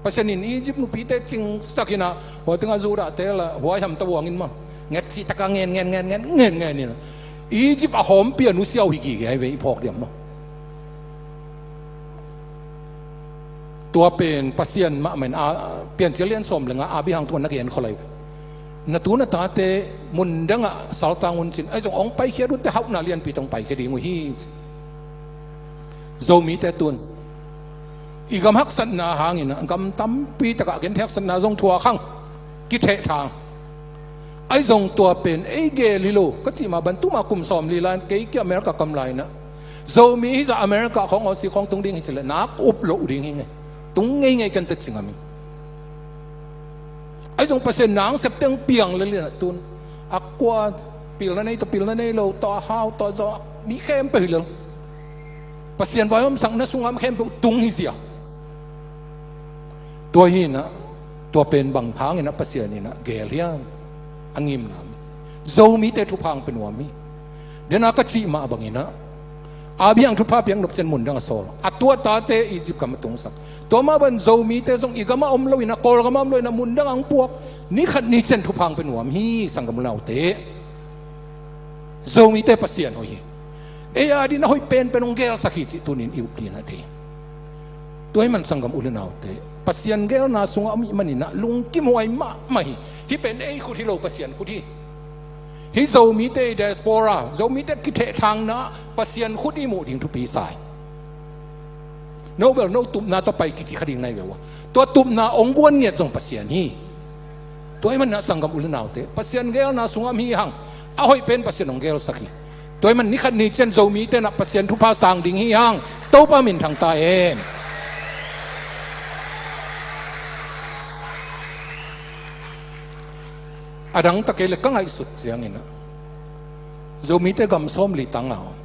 Pasian in Egypt nupite cingsak in ah, hua teng ah Judah te la huai hamta buang in mah, nget cih tak a ngen ngen ngen ngen ngen ngen in ah, Egypt a hawmpi a nusia uh hi gige hi ve, i phawk diam maw? Tua pen Pasian mahmah in, a, Piancil lian sawm le nga ah Abraham tungah na gen khol ahi ve. Na tu na tate mun dang ah saltang un ci-in, ahi zong hong paikhiat uh teh hauhna lianpi tawh hong paikhia ding uh hi. Zomite tun i gam haksatna hangin ah gam tampi tak ah genthei haksatna zong thuak hang, kithehthang. Ahi zong tua pen ei gel hi lo ka cih mah bang, tuma kum sawmli lai-in kei kia America kam lai-in ah, Zomi hizah America khawng, Aussie khawng tung ding hi ci leh nak up loh ding hi ngei. Tung ngeingei kan teh ci ngam hi. Ahi zong Pasian nang sep teng piang lel in ah tun a kua pilna nei tawh pilna nei lo, tawh a hau tawh a zaw, mi khempeuh hi lel. Pasian vaihawmsakna sungah khempeuh tung hi zia. Tua hi in ah, tua pen bang hangin ah Pasian in ah gel hiam? A ngimna, Zomite thupha hong pia nuam hi. Dena ka cih mah bangin ah, Abraham thupha piak nop ciang mun dang a sawl, a tu a tate Egypt gam a tungsak. Tua mah bang Zomite zong i gam ah om lo in ah, Kawlgam ah om lo in ah, mun dang ah hong puak, ni khat ni ciang thupha hong pia nuam hi, sanggam u le naute. Zomite Pasian hoih hi. Ei a ding a hoih penpen hong gelsak hi cih tunin i up ding a deih. Tua ahih man sanggam u le naute, Pasian gelna sungah om i hih manin ah lungkimhuai mahmah hi. Hih pen ei khut hi lo, Pasian khut hi. Hih Zomite i diaspora, Zomite kithehthangna Pasian khut i muh ding thupi sa hi. No bel no tupna tawh pai kici kha ding na hi ve ua. Tua tupna hong guan ngiat zong Pasian hi. Tua ahih manin ah sanggam u le naute, Pasian gelna sungah om hi hang. A hoih pen Pasian hong gelsak hi. Tua ahih man ni khat ni ciang Zomite in ah Pasian thupha sang ding hi hang. Topa minthang ta hen. A dang tak kei leh ka ngaihsut ciangin ah, Zomite gam sawmli tang a om.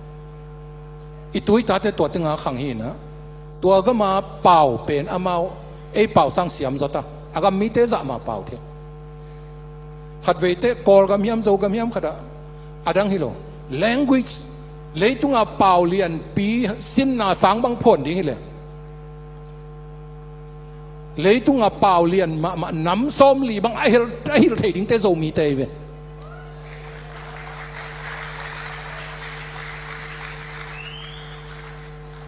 I tu i tate tua teng a khang hi in ah, tua gam a pau pen amau ei pau sang siam zawt a, a gam mite zah mah pau thei. Khatvei teh Kawlgam hiam, Zogam hiam khat ah, a dang hi lo. Language, leitung a pau lianpi sinna sang bang phuan ding hi leh, leitung a pau lian mahmah nam sawmli bang a hilh, a hilh thei dingte Zomite hi ve.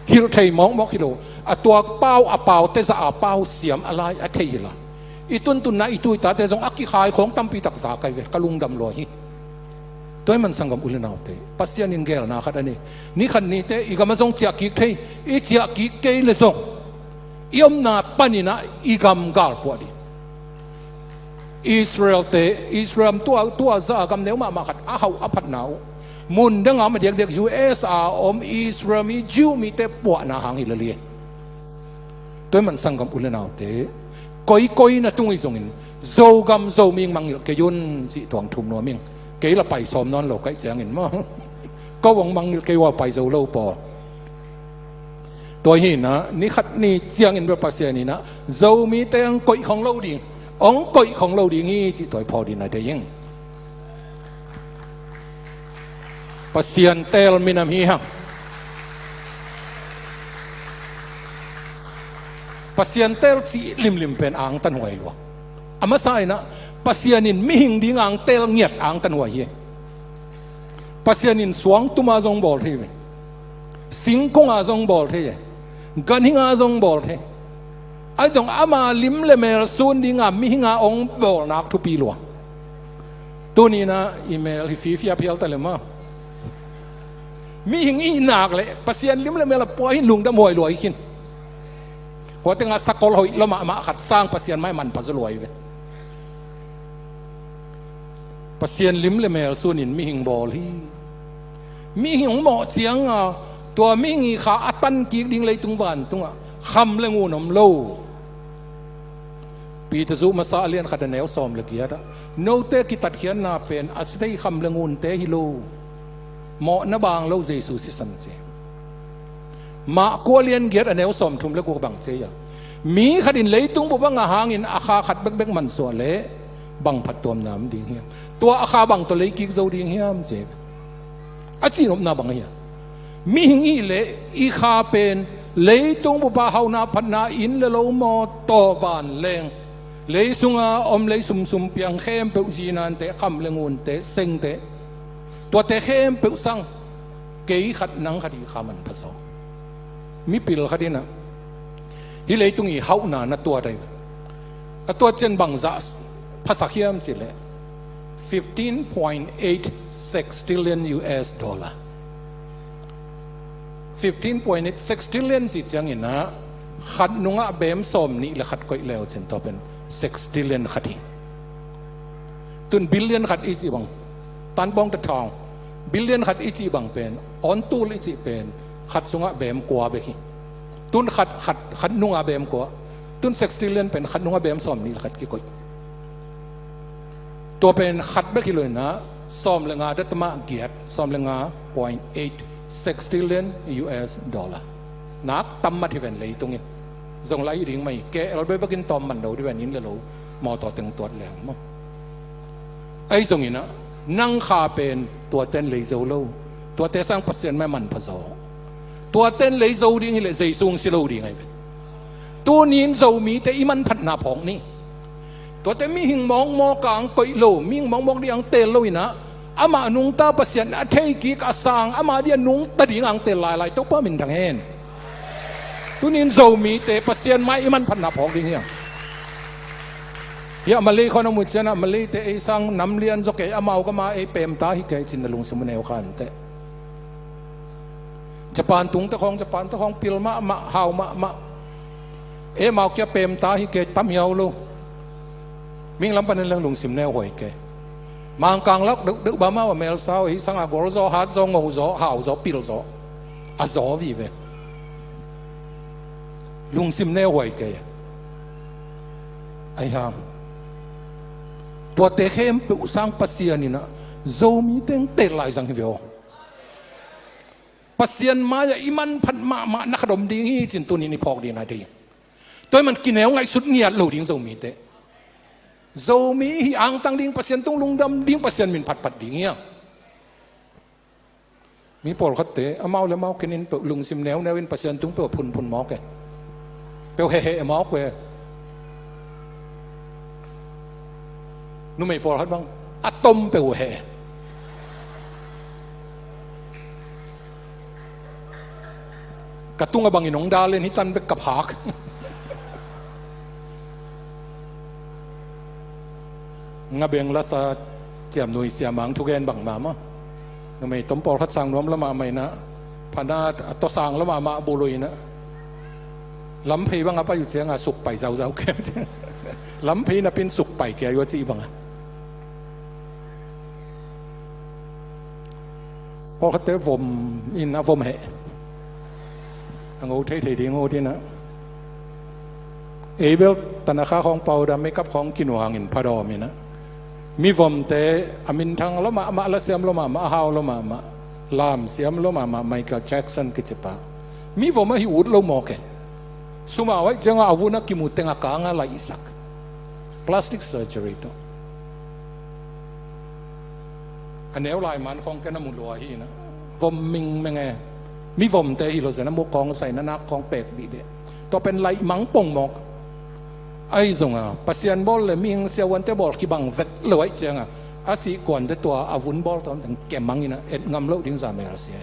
Hilh thei mawkmawk hi lo. A tuak pau, a paute zah a pau siam a lai a thei hi lai. I tuntunna i tu i tate zong a kikhai khawng tampi tak za kai ve, ka lungdam lua hi. Tua ahih man sanggam u le naute, Pasian in gelna khat a nei. Ni khat ni teh i gam ah zong ciah kik thei, i ciah kik kei leh zong i omna panin ah i gam galpuah ding. Israel te, Israel tua, tua zah a gam neu mahmah khat a hauh a phatna uh, mun dang a om a diakdiak U S A om Israel mi, Jew mite puahna hang hi lel hi. Tua ahih man sanggam u le naute, koikoi na tung uh hi zongin, Zogam Zomihing mangngilh kei un cih tuang thum nuam ing. Kei la pai sawm nawn lo ka hih ciangin maw, ko hong mangngilh kei ua, pai zo lo pawl. Tua hi in ah, ni khat ni ciangin bel Pasian in ah Zomite hong koih khong lo ding, hong koih khong lo ding hi cih tua i phawk ding a deih ing. Pasian teel minam hi hang. Pasian teel cih limlim pen angtanhuai lua. A masa in ah, Pasian in mihing ding a hong teel ngiat angtanhuai hi. Pasian in suang tum a zong bawl thei ve. Singkung a zong bawl thei ve. Ganhing a zong bawl thei. Ahi zong ama lim le mel sun ding a mihing a hong bawlnak thupi lua. Tuni in ah i mel hi fifi a phial ta le maw. Mihing i hih nak leh Pasian lim le mel a pua hi lungdam huai lua hi khin. Hua teng a sakol hoih lua mahmah khat sang Pasian mai manpha zaw lua hi ve. Pasian lim le mel sun in mihing bawl hi. Mihing hong mawh ciang a, tua mihing i kha a tan kik ding leitung vantung ah kham le ngun om lo. Peter zuh masa a lian khat a neu sawm le giat ah, note kitatkhiatna pen a si thei kham le ngunte hi lo, mawhna baang lo Jesu sisan ci. Mah kua lian giat a neu sawmthum le guk bang ci a, mi khat in leitung bup a ngah hangin a kha khat bekbek mansuah leh bang phattuamna om ding hiam? Tua a kha bang tawh lei kik zo ding hiam ci a, a cihnopna bang hiam? Mihing i hih leh i kha pen leitung bup a hauhna phatna, inn le lo, mawtaw, vanleng, lei sunga om lei sumsum piang khempeuh, zinanteh, kham le ngunteh, sengteh, tuate khempeuh sang kei khat nang khat i kha manpha zaw. Mipil khat in ah hih leitung i hauhna na tuat ahi. A tuat ciang bangzah phasak hiam cih leh fifteen point eight sextillion U S dollar. Fifteen point eight sextillion cih ciangin ah khat nungah bem sawm nih le khat koih leu cin, tua pen sextillion khat hi. Tun billion khat i cih bang, tanpawng ta thawng, billion khat i cih bang pen, awn tul i cih pen, khat sungah bem kua bek hi. Tun khat, khat, khat nungah bem kua. Tun sextillion pen khat nungah bem sawm nih le khat kikoih. Tua pen khat bek hi lo in ah, sawm le nga datama giat, sawm le nga point eight sextillion U S dollar. Nak tam mat hi ven leitung in. Zong lai ding mai, K L bek in tawm man lo ding ven, inn le lo, mawtaw teng tuat leng maw. Ahi zongin ah, nang kha pen tuate'n lei zo lo. Tuate sang Pasian mah manpha zaw. Tuate'n lei zo ding hi leh Jesu hong si lo ding ahi ve. Tuni in Zomite i manphatna phawk ni. Tuate mihing mawkmawk a hong koih lo, mihing mawkmawk ding a hong teel lo in ah, amah nungta Pasian a thei kik a sang, amah ding a nungta ding a hong teel lailai Topa minthang hen. Tuni in Zomite Pasian mai i manphatna phawk ding hi hang. Hiah Malay khawng na muh ciang ah, Malayte ei sang nam lian zaw kei, amau gam ah ei pemta hi kei cin na lungsim uh neu kha inteh. Japan tungte khawng, Japante khawng pil mahmah, hau mahmah. Ei amau kia pemta hi kei, tam hiau lo. Mihing lam panin leng lungsim neu huai kei. Mangkang lak deuhdeuh bang mah a mel sau, ei sang a gol zaw, hat zaw, ngo zaw, hau zaw, pil zaw. A zaw vive. Lungsim neu huai kei. Ahi hang, tuate khempeuh sang Pasian in ah Zomite hong teel lai zang hi ve aw. Pasian mai-ah i manphat mahmah na khat om ding hi cin tuni in i phawk ding a dei. Tua ahih man kineu ngaihsut ngiat lo ding Zomite. Zomi i hih angtang ding, Pasian tung lungdam ding, Pasian min phatphat ding hi hang. Mi pawlkhatte amau le amau kinin peuh lungsim neuneu in Pasian tung peuh a phunphun mawk e. Peuh heheh mawk ve. Numei pawlkhat bang a tom peuh uh heh. Ka tungah bangin hong dal in hih tan bek ka phak. Ngabeng lasa Ciamnuih Sia Mang thugen bang mahmah. Numei tom pawlkhat sang nuam lua mahmah in ah, pha na a tawsang lua mahmah, bu lui in ah. Lamphei bang a pai uh ciangah sukpai zauzau kei. Lamphei napi in sukpai kei uh a cih bangah. Pawlkhatte vom in a vom heh. A ngo theithei ding uh ding ah. Ei bel tanakha khawng, powder, makeup khawng kinuang in phadawm in ah. Mivomte a minthang lua mahmah, lasiam lua mahmah, a hau lua mahmah, lamsiam lua mahmah, Michael Jackson kici pa. Mivom ahi ut lo mawk e. Sum a hoih ciangah a vun a kimu teng a kang a laihsak. Plastic surgery tawh. A neu lai man khawng ken a mu lua hi in ah. Vom mingmeng e. Mivomte hi lo zen a mu khawng sai na nak khawng pek dihdih. Tua pen laih mang pong mawk. Ahi zongah Pasian bawl le mihing siavuante bawl kibang vet lo ahih ciangah, a sih kuante tua a vun bawl tawntung kemang in ah et ngam loh ding za mel sia.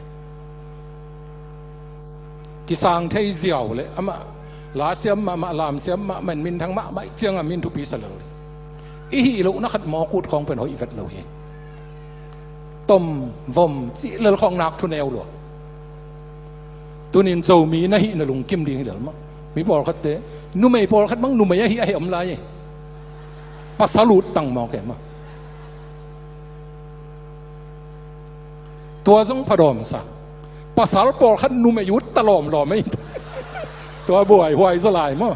Kisang thei ziau le amah lasiam mahmah, lamsiam mahmah, minthang mahmah ahih ciangah min thupi sa lel. I hih lohna khat mawk ut khawng pen hoih vet lo hi. Tom vom cih lel khawng nak thu neu lua. Tunin Zomi na hih na lungkim ding hi lel mah. Mi pawlkhatte, numei pawlkhat bang numei ahi a heh om lai e. Pasal ut tang mawk e mah. Tua zong phadawm sa. Pasal pawlkhat numei ut ta lawmlawm e. Tua buaihuai zaw lai maw.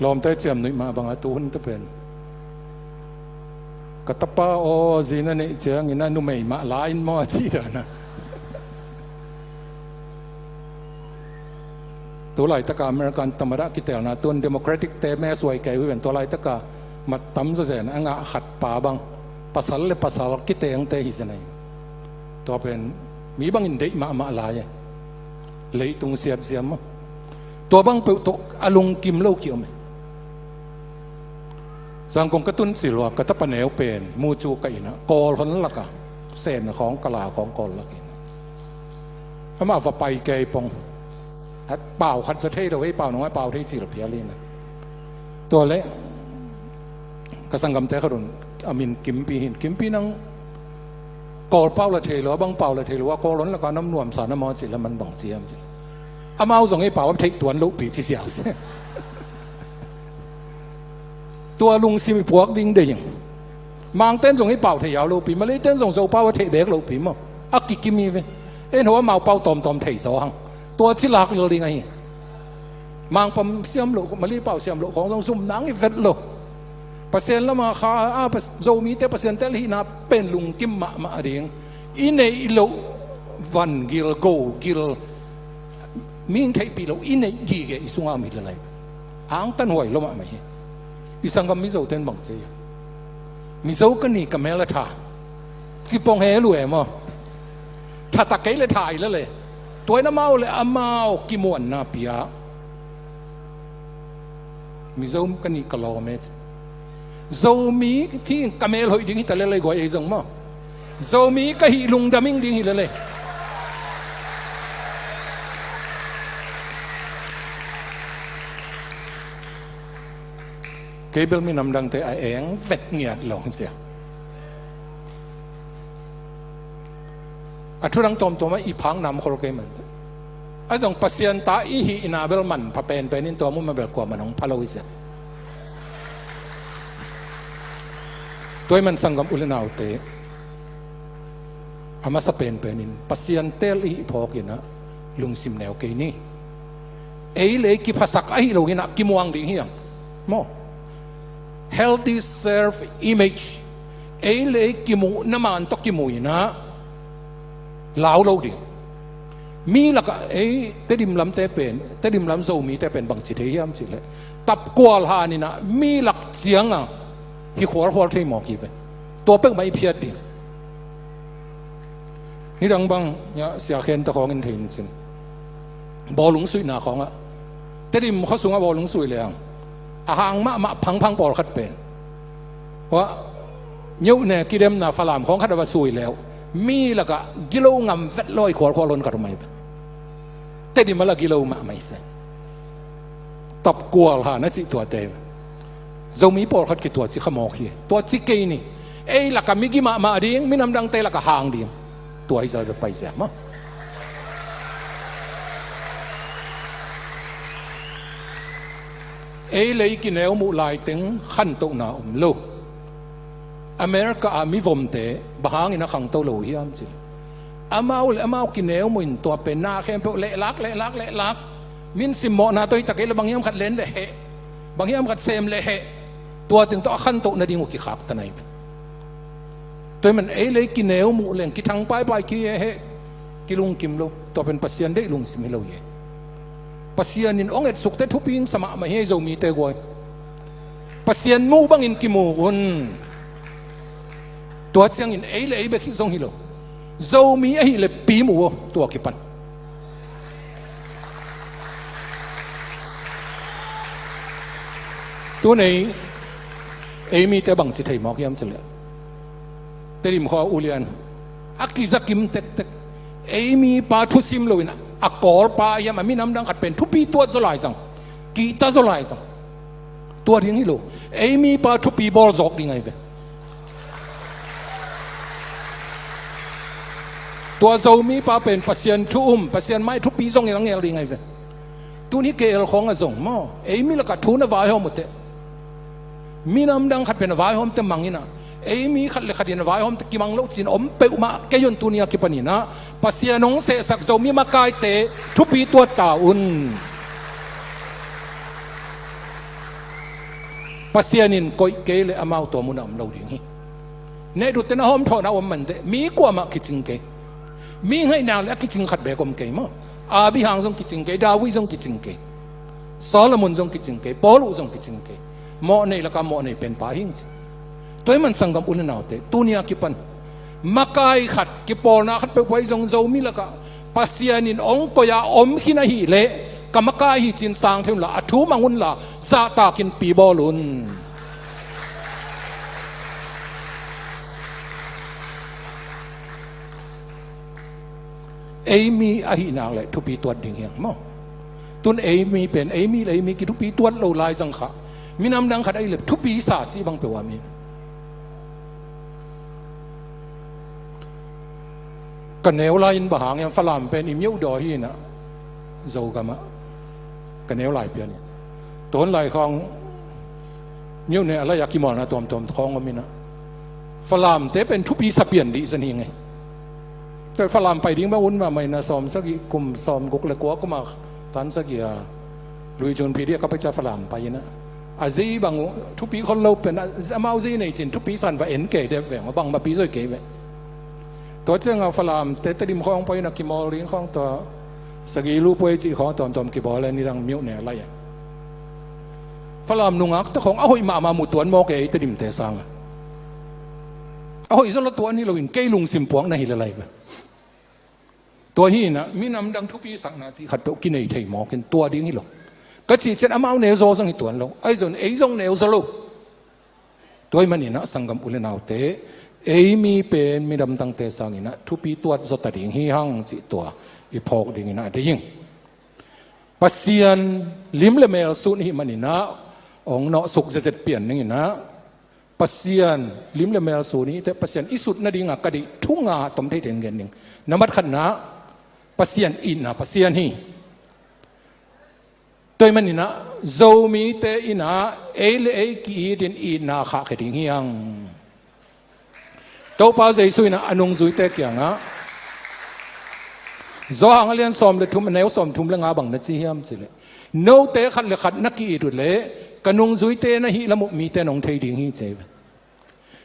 Lawmte, Ciamnuih mah bangah tu hun te pen Ka tapa aw, zi na neih ciangin a numei mah la in maw a ci dan a. Tu laitaka American tamada kitelna tun Democratic te me suai kei uh hi ven, tua laitaka mat tam zawzen a ngah khat pa bang pasal le pasal kitengte hi zen ahi. Tua pen mi bangin deih mahmah lai e. Leitung siatsiam maw. Tua bang peuh tawh a lungkim lo ki om e. Zangkong ka tun cil ua ka tapa neu pen mucu ka inn ah Kawl hon laka sen khawng, kala khawng Kawl lak inn ah. Amah va pai kei pong. A pau khat za thei lo, ei pau nong a pau thei cil phial inn ah. Tua le ka sanggamte khat un a min Kimpi hin. Kimpi nang Kawl pau la thei lo, a bang pau la thei lo, a Kawl hon laka nam nuamsa na maw cih le man bang ciam cih. Amau zong ei pau a theih tuan lohpi ci siau se. Tua lungsim i puak ding deih ing. Mangten zong ei pau thei yau lohpi, Malay ten zong Zopau a theih bek lohpi maw. A kikim hi ve. En ho amau pau tawmtawm thei zaw hang. Tua ci lak lel ding ahi. Mangpam siam loh, Malay pau siam loh khawng zong zum nang i vet lo. Pasian lama kha a, Pas-, Zomite Pasian tel hihna pen lungkim mahmah ding. I neih loh van gil, go gil, ming theihpih loh i neih gige i sunga om hi le lai. Angtan huai lo mahmah hi. I sanggam Mizo ten bang ci a, Mizo ka ni ka mel a tha. Cipong he lu e maw. Thatak kei le tha i la le. Tua in amau le amau kimuanna pia. Mizo ka nih ka lawm e. Zomi hi ka mel hoih ding hi ta lelei guai ei zong maw. Zomi ka hih lungdam ing ding hi lelei. Kei bel minam dangte a eng vet ngiat lo sia. A thudang tawmtawm a i phak nam khol kei man. A zong Pasian ta i hihna bel manpha penpen in tua mun ma bel kuaman hong pha lo i sia. Tua i man sanggam u le naute, a masa penpen in Pasian tel i hih phawk in ah lungsim neu kei ni. Ei le ei kiphasak ahi lo in ah kimuang ding hi ang maw. Healthy self image. Ei le ei kimuhna man tawh kimu in ah lau lo ding. Mi lakah ei Tedim lamte pen, Tedim lam Zomite pen bangci thei hiam cih leh, tapkual han in ah mi lak ciang a hi khualkhual thei mawk hi ve. Tua peuhmah i phiat ding. Nidang bang ah Sia Khen ta khawng in thei in cin, bawlung suihna khawngah Tedim khua sungah bawlung sui leng a hang mahmah phangphang pawlkhat pen, wah, nyohne kidemna Falam khawng khat a va sui leu mi lakah gilo ngam vet lo a i khualkhual hon khat om ahi ve. Tedim a la gilo mahmah i se. Tapkual han a cih tuate. Zomi pawlkhat kitua ci kha mawk hi. Tua ci kei ni. Ei lakah migi mahmah ding, minam dangte lakah hang ding. Tua hi zah pai zia maw. Ei le ei kineu muh laiteng khantohna om lo. America a mivomte bang hangin a khangto lo hiam cih leh, amau le amau kineu muh in tua pen na khempeuh lehlak, lehlak, lehlak. Min simmawhna tawh hi ta kei le bang hiam khat len le heh, bang hiam khat sem le heh. Tua teng tawh a khantoh nading uh kikhaktan ahi ve. Tua hi man ei le ei kineu muh leng kithang paipai ki heh, kilungkim lo. Tua pen Pasian deih lungsim hi lo hi. Pasian in hong etsukte thupi hing sa mahmah hi, Zomite guai. Pasian muh bangin kimu un. Tua ciangin ei le ei bek hi zong hi lo. Zomi ahih leh pi mu aw, tua kipan. Tuni ei mite bangci thei mawk hiam cih leh, Tedim khua ulian a kizakim tektek. Ei mipa thusim loin a Kawlpa hiam, a minam dang khat pen thupi tuat zaw lai zang, kihta zaw lai zang. Tua ding hi lo. Ei mipa thupi bawl zawk ding ahi ve. Tua Zomipa pen Pasian thu um, Pasian mai thupi zongin a ngel ding ahi ve. Tuni K L khawng a zong maw, ei mi lakah thu na vaihawm uh teh, minam dang khat pen a vaihawmte mang in ah, ei mi khat le khat in a vaihawmte kimang lo cin om peuhmah kei un. Tuni a kipan in ah Pasian hong sehsak Zomi makaite thupi tuat ta un. Pasian in koih kei le amau tua mun a om lo ding hi. Nehdut ten a hawmthawhna om manteh, mi kuamah kicing kei. Mi ngaihnak le a kicing khat beek om kei maw. Abraham zong kicing kei, David zong kicing kei, Solomon zong kicing kei, Paul uh zong kicing kei. Mawh nei lakah mawh nei penpa hi ing ci. Tua ahih man sanggam u le naute, tuni a kipan makai khat, kipawlna khat peuhpeuh ahi zong Zomi lakah Pasian in hong koih a om khin ahih leh ka makai hi ci-in sang thei unla, a thu mang unla, zahtakin pi bawl un. Ei mi ahih nak leh thupi tuat ding hi hang maw. Tun ei mi pen, ei mi le ei mi kithupi tuat lo lai zang kha. Minam dang khat ahih leh thupi sa cih bang peuh a mi. Ka neu lai in bang hang hiam, Falam pen i myoh daw hi in ah, Zogam ah ka neu lai pian in. Tua hun lai khawng myoh ne a lai a kimawlna tuamtuam khawng om in ah, Falam te pen thupi sa pian dih zan hi ngei. Tua Falam pai ding bang un mahmah in ah, sawm sagih, kum sawm guk le kua kum a tan sagih a, lui June phi dih a ka pai ciang Falam pai in ah, a zei bang uh thupi khol lo pen, a, amau zei nei cin thupi san va en kei deuh veng, bangmah pi zoi kei ve. Tua ciang a Falam te Tedim khawng pai in ah, kimawl ding khawng tua sagih lu puai cih khawng tuamtuam kibawl a, nidang myoh ne a lai a. Falam nungak te khawng a hoih mahmah mu tuan mawk e, ei Tedim te sang a. A hoih zaw lo tuan hi lo in, kei lungsim puakna hi le lai ve. Tua hi in ah, minam dang thupi sakna cih khat peuh kinei thei mawk in, tua ding hi lo. Ka cih ciang amau ne zaw zong hi tuan lo. Ahi zong, ei zong neu zaw lo. Tua ahih man in ah sanggam u le naute, ei mi pen minam dangte sang in ah thupi tuat zaw ta ding hi hang cih tua i phawk ding in ah deih ing. Pasian lim le mel sun i hih man in ah, hong nawh suk zetzet pian ning in ah, Pasian lim le mel sun i hih teh, Pasian i sut nading a ka deih thu nga tom thei thei in gen ning. Nambat khatna, Pasian itna Pasian hi. Tua ahih man in ah Zomite in ah ei le ei ki-it in itna khahkhia ding hi hang. Topa Jesu in ah a nungzuite kiangah, Johan a lian sawm le thum, a neu sawm thum le nga bang na ci hiam cih leh, note khat le khat na ki-it uh leh ka nungzuite na hih lam uh mite in hong thei ding hi ci hi ve.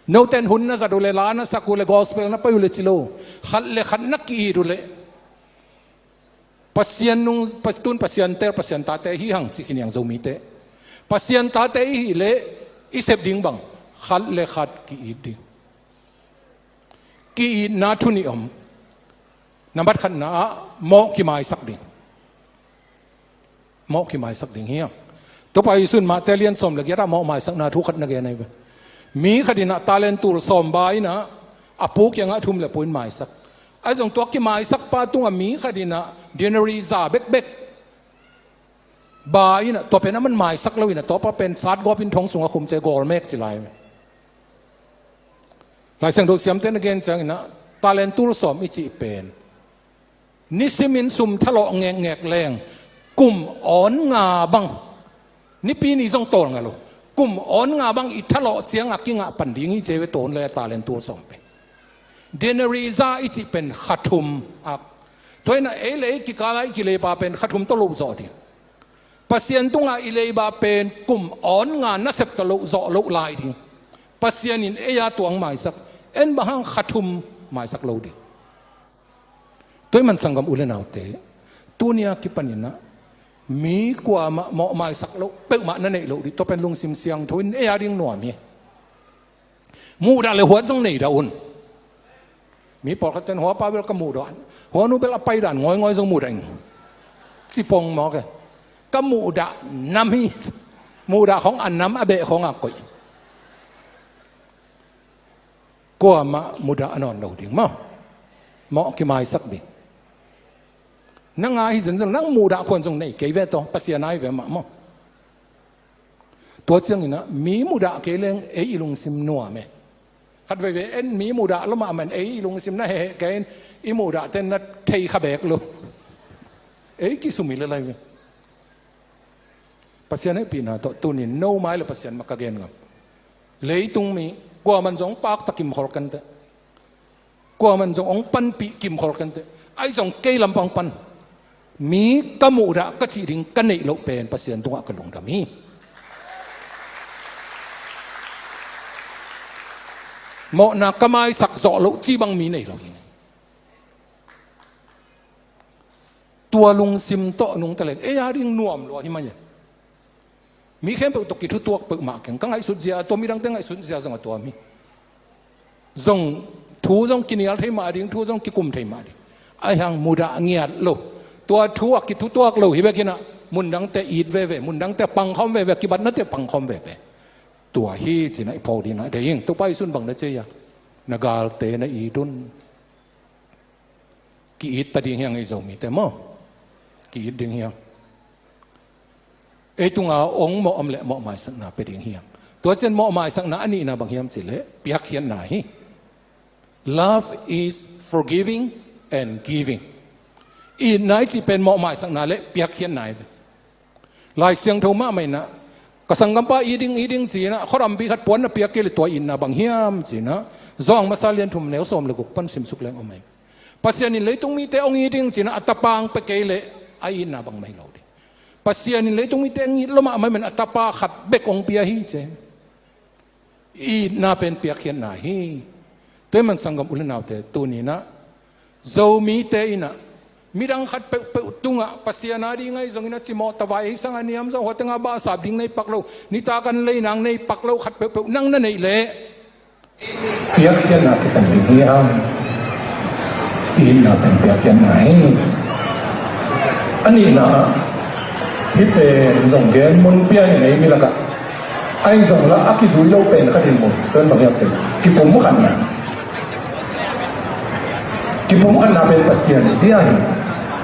Note in hun na zat uh leh, la na sak uh leh, gospel na pai uh leh ci lo, khat le khat na ki-it uh leh, Pasian nung, Pas-, tun Pasian tel, Pasian tate hi hang ci khin hi hang Zomite. Pasian tate i hih leh i sep ding bang, khat le khat ki-it ding. Ki-itna thu nih om. Nambat khatna ah, mawh kimaisak ding. Mawh kimaisak ding hi hang. Topa Jesu in Mate lian sawm le giat ah mawh maisakna thu khat na gen ahi ve. Mi khat in ah talent tul sawm ba in ah, a pu kiangah thum le pua in maisak. Ahi zong tua kimaisak pa tungah mi khat in ah denari za bekbek ba in ah, tua pen aman maisak lo in ah, tua pa pen satgawp in thong sungah khum ci, gawl mek ci lai. Lai Siangtho siamte na gen ciang in ah, talent tul sawm i cih pen nisimin sum thalawh ngekngek leng, kum awn nga bang, nipi ni zong tawlnga lo, kum awn nga bang i thalawh ciang a kingah pan ding hi ci hi ve, tua hun lai a talent tul sawm pen. Denari za i cih pen kha thum a. Tua in ah ei le ei kikal a i kileiba pen kha thum tawh loh zawh ding. Pasian tungah i leiba pen kum awn nga nasep tawh loh zawh loh lai ding. Pasian in ei a tuang maisak, en bang hang kha thum maisak lo ding. Tua ahih man sanggam u le naute, tuni a kipan in ah mi kuamah mawh maisak loh peuhmah na neih loh ding. Tua pen lungsim siangtho in ei a ding nuam hi. Muhdah le huat zong nei dah un. Mi pawlkhat ten hua pa bel ka muhdah, hua nu bel a paidan ngawingawing zong muhdah ing, ci pong mawk e. Ka muhdah nam hi. Muhdah khawng a nam, a beh khawng a koih. Kuamah muhdah a nawn lo ding maw. Mawh kimaisak ding. Nang a hi zenzen, nang muhdah khuan zong nei kei ve tawh, Pasian a hi ve mah maw. Tua ciang in ah mi muhdah kei leng ei i lungsim nuam e. Khat veivei en mi muhdah lo mahmah in ei i lungsim na heheh kei in, i muhdahte na thei kha beek lo. Ei kisum hi le lai ve. Pasian hehpihna tawh tuni in no mai le Pasian mah ka gen ngam. Leitung mi kuaman zong pakta kimkhol kenteh. Kuaman zong hong panpih kimkhol kenteh. Ahi zong kei lampang pan mi ka muhdah ka cih ding ka neih loh pen Pasian tungah ka lungdam hi. Mawhna ka maisak zawh loh ci bang mi nei lo hi. Tua lungsim tawh nungta leng ei a ding nuam lua hi mah hi. Mi khempeuh tawh kithutuak peuhmah keng. Ka ngaihsut zia, tua midangte ngaihsut zia zong a tuam hi. Zong thu zong kinial thei mah ding, thu zong kikum thei mah ding. Ahi hang mudah ngiat lo. Tua thu a kithutuak lo hi bekin ah mundangte it veve, mundangte pangkhawm veve, kibatnate pangkhawm veve. Tua hi ci-in ah i phawk ding ah deih ing. Topa Jesu'n bang na ci a, na galte na it un. Ki-it ta ding hi hang ei Zomite maw. Ki-it ding hi hang. Ei tunga ong mawh om leh mawhmaisakna pia ding hi hang. Tua ciang mawhmaisakna a nihna bang hiam cih leh piakkhiatna hi. Love is forgiving and giving. Itna i cih pen mawhmaisakna leh piakkhiatna hi. Lai Siangtho mahmah in ah ka sanggampa it ding, it ding ci-in ah khuarampi khat puan na piak kei leh tua itna bang hiam ci-in ah Johan masa lian thum neu sawm leh guk pan simsuk leng om hi. Pasian in leitung mite hong it ding ci-in ah a tapa hong pia kei leh a itna bang mah hi lo ding. Pasian in leitung mite hong it lua mahmah in a tapa khat bek hong pia hi ci. Itna pen piakkhiatna hi. Tua ahih manin sanggam u leh naute, tuni-in ah Zomite in ah midang khat peuhpeuh tungah Pasian a ding ahi zongin a cimawh tavai ei sang a niam zong hua tengah bahsap ding nei pak lo, nitak an lei nang nei pak lo khat peuhpeuh nang na neih leh piakkhiatna kipan ding hi hang. Itna pen piakkhiatna hi. A nihna ah hih pen zong gen mun pia hi, ei mi lakah. Ahi zonglah a kizui lo pen khat in mu. Tua pen bang hiam cih leh kipumkhatna. Kipumkhatna pen Pasian zia hi.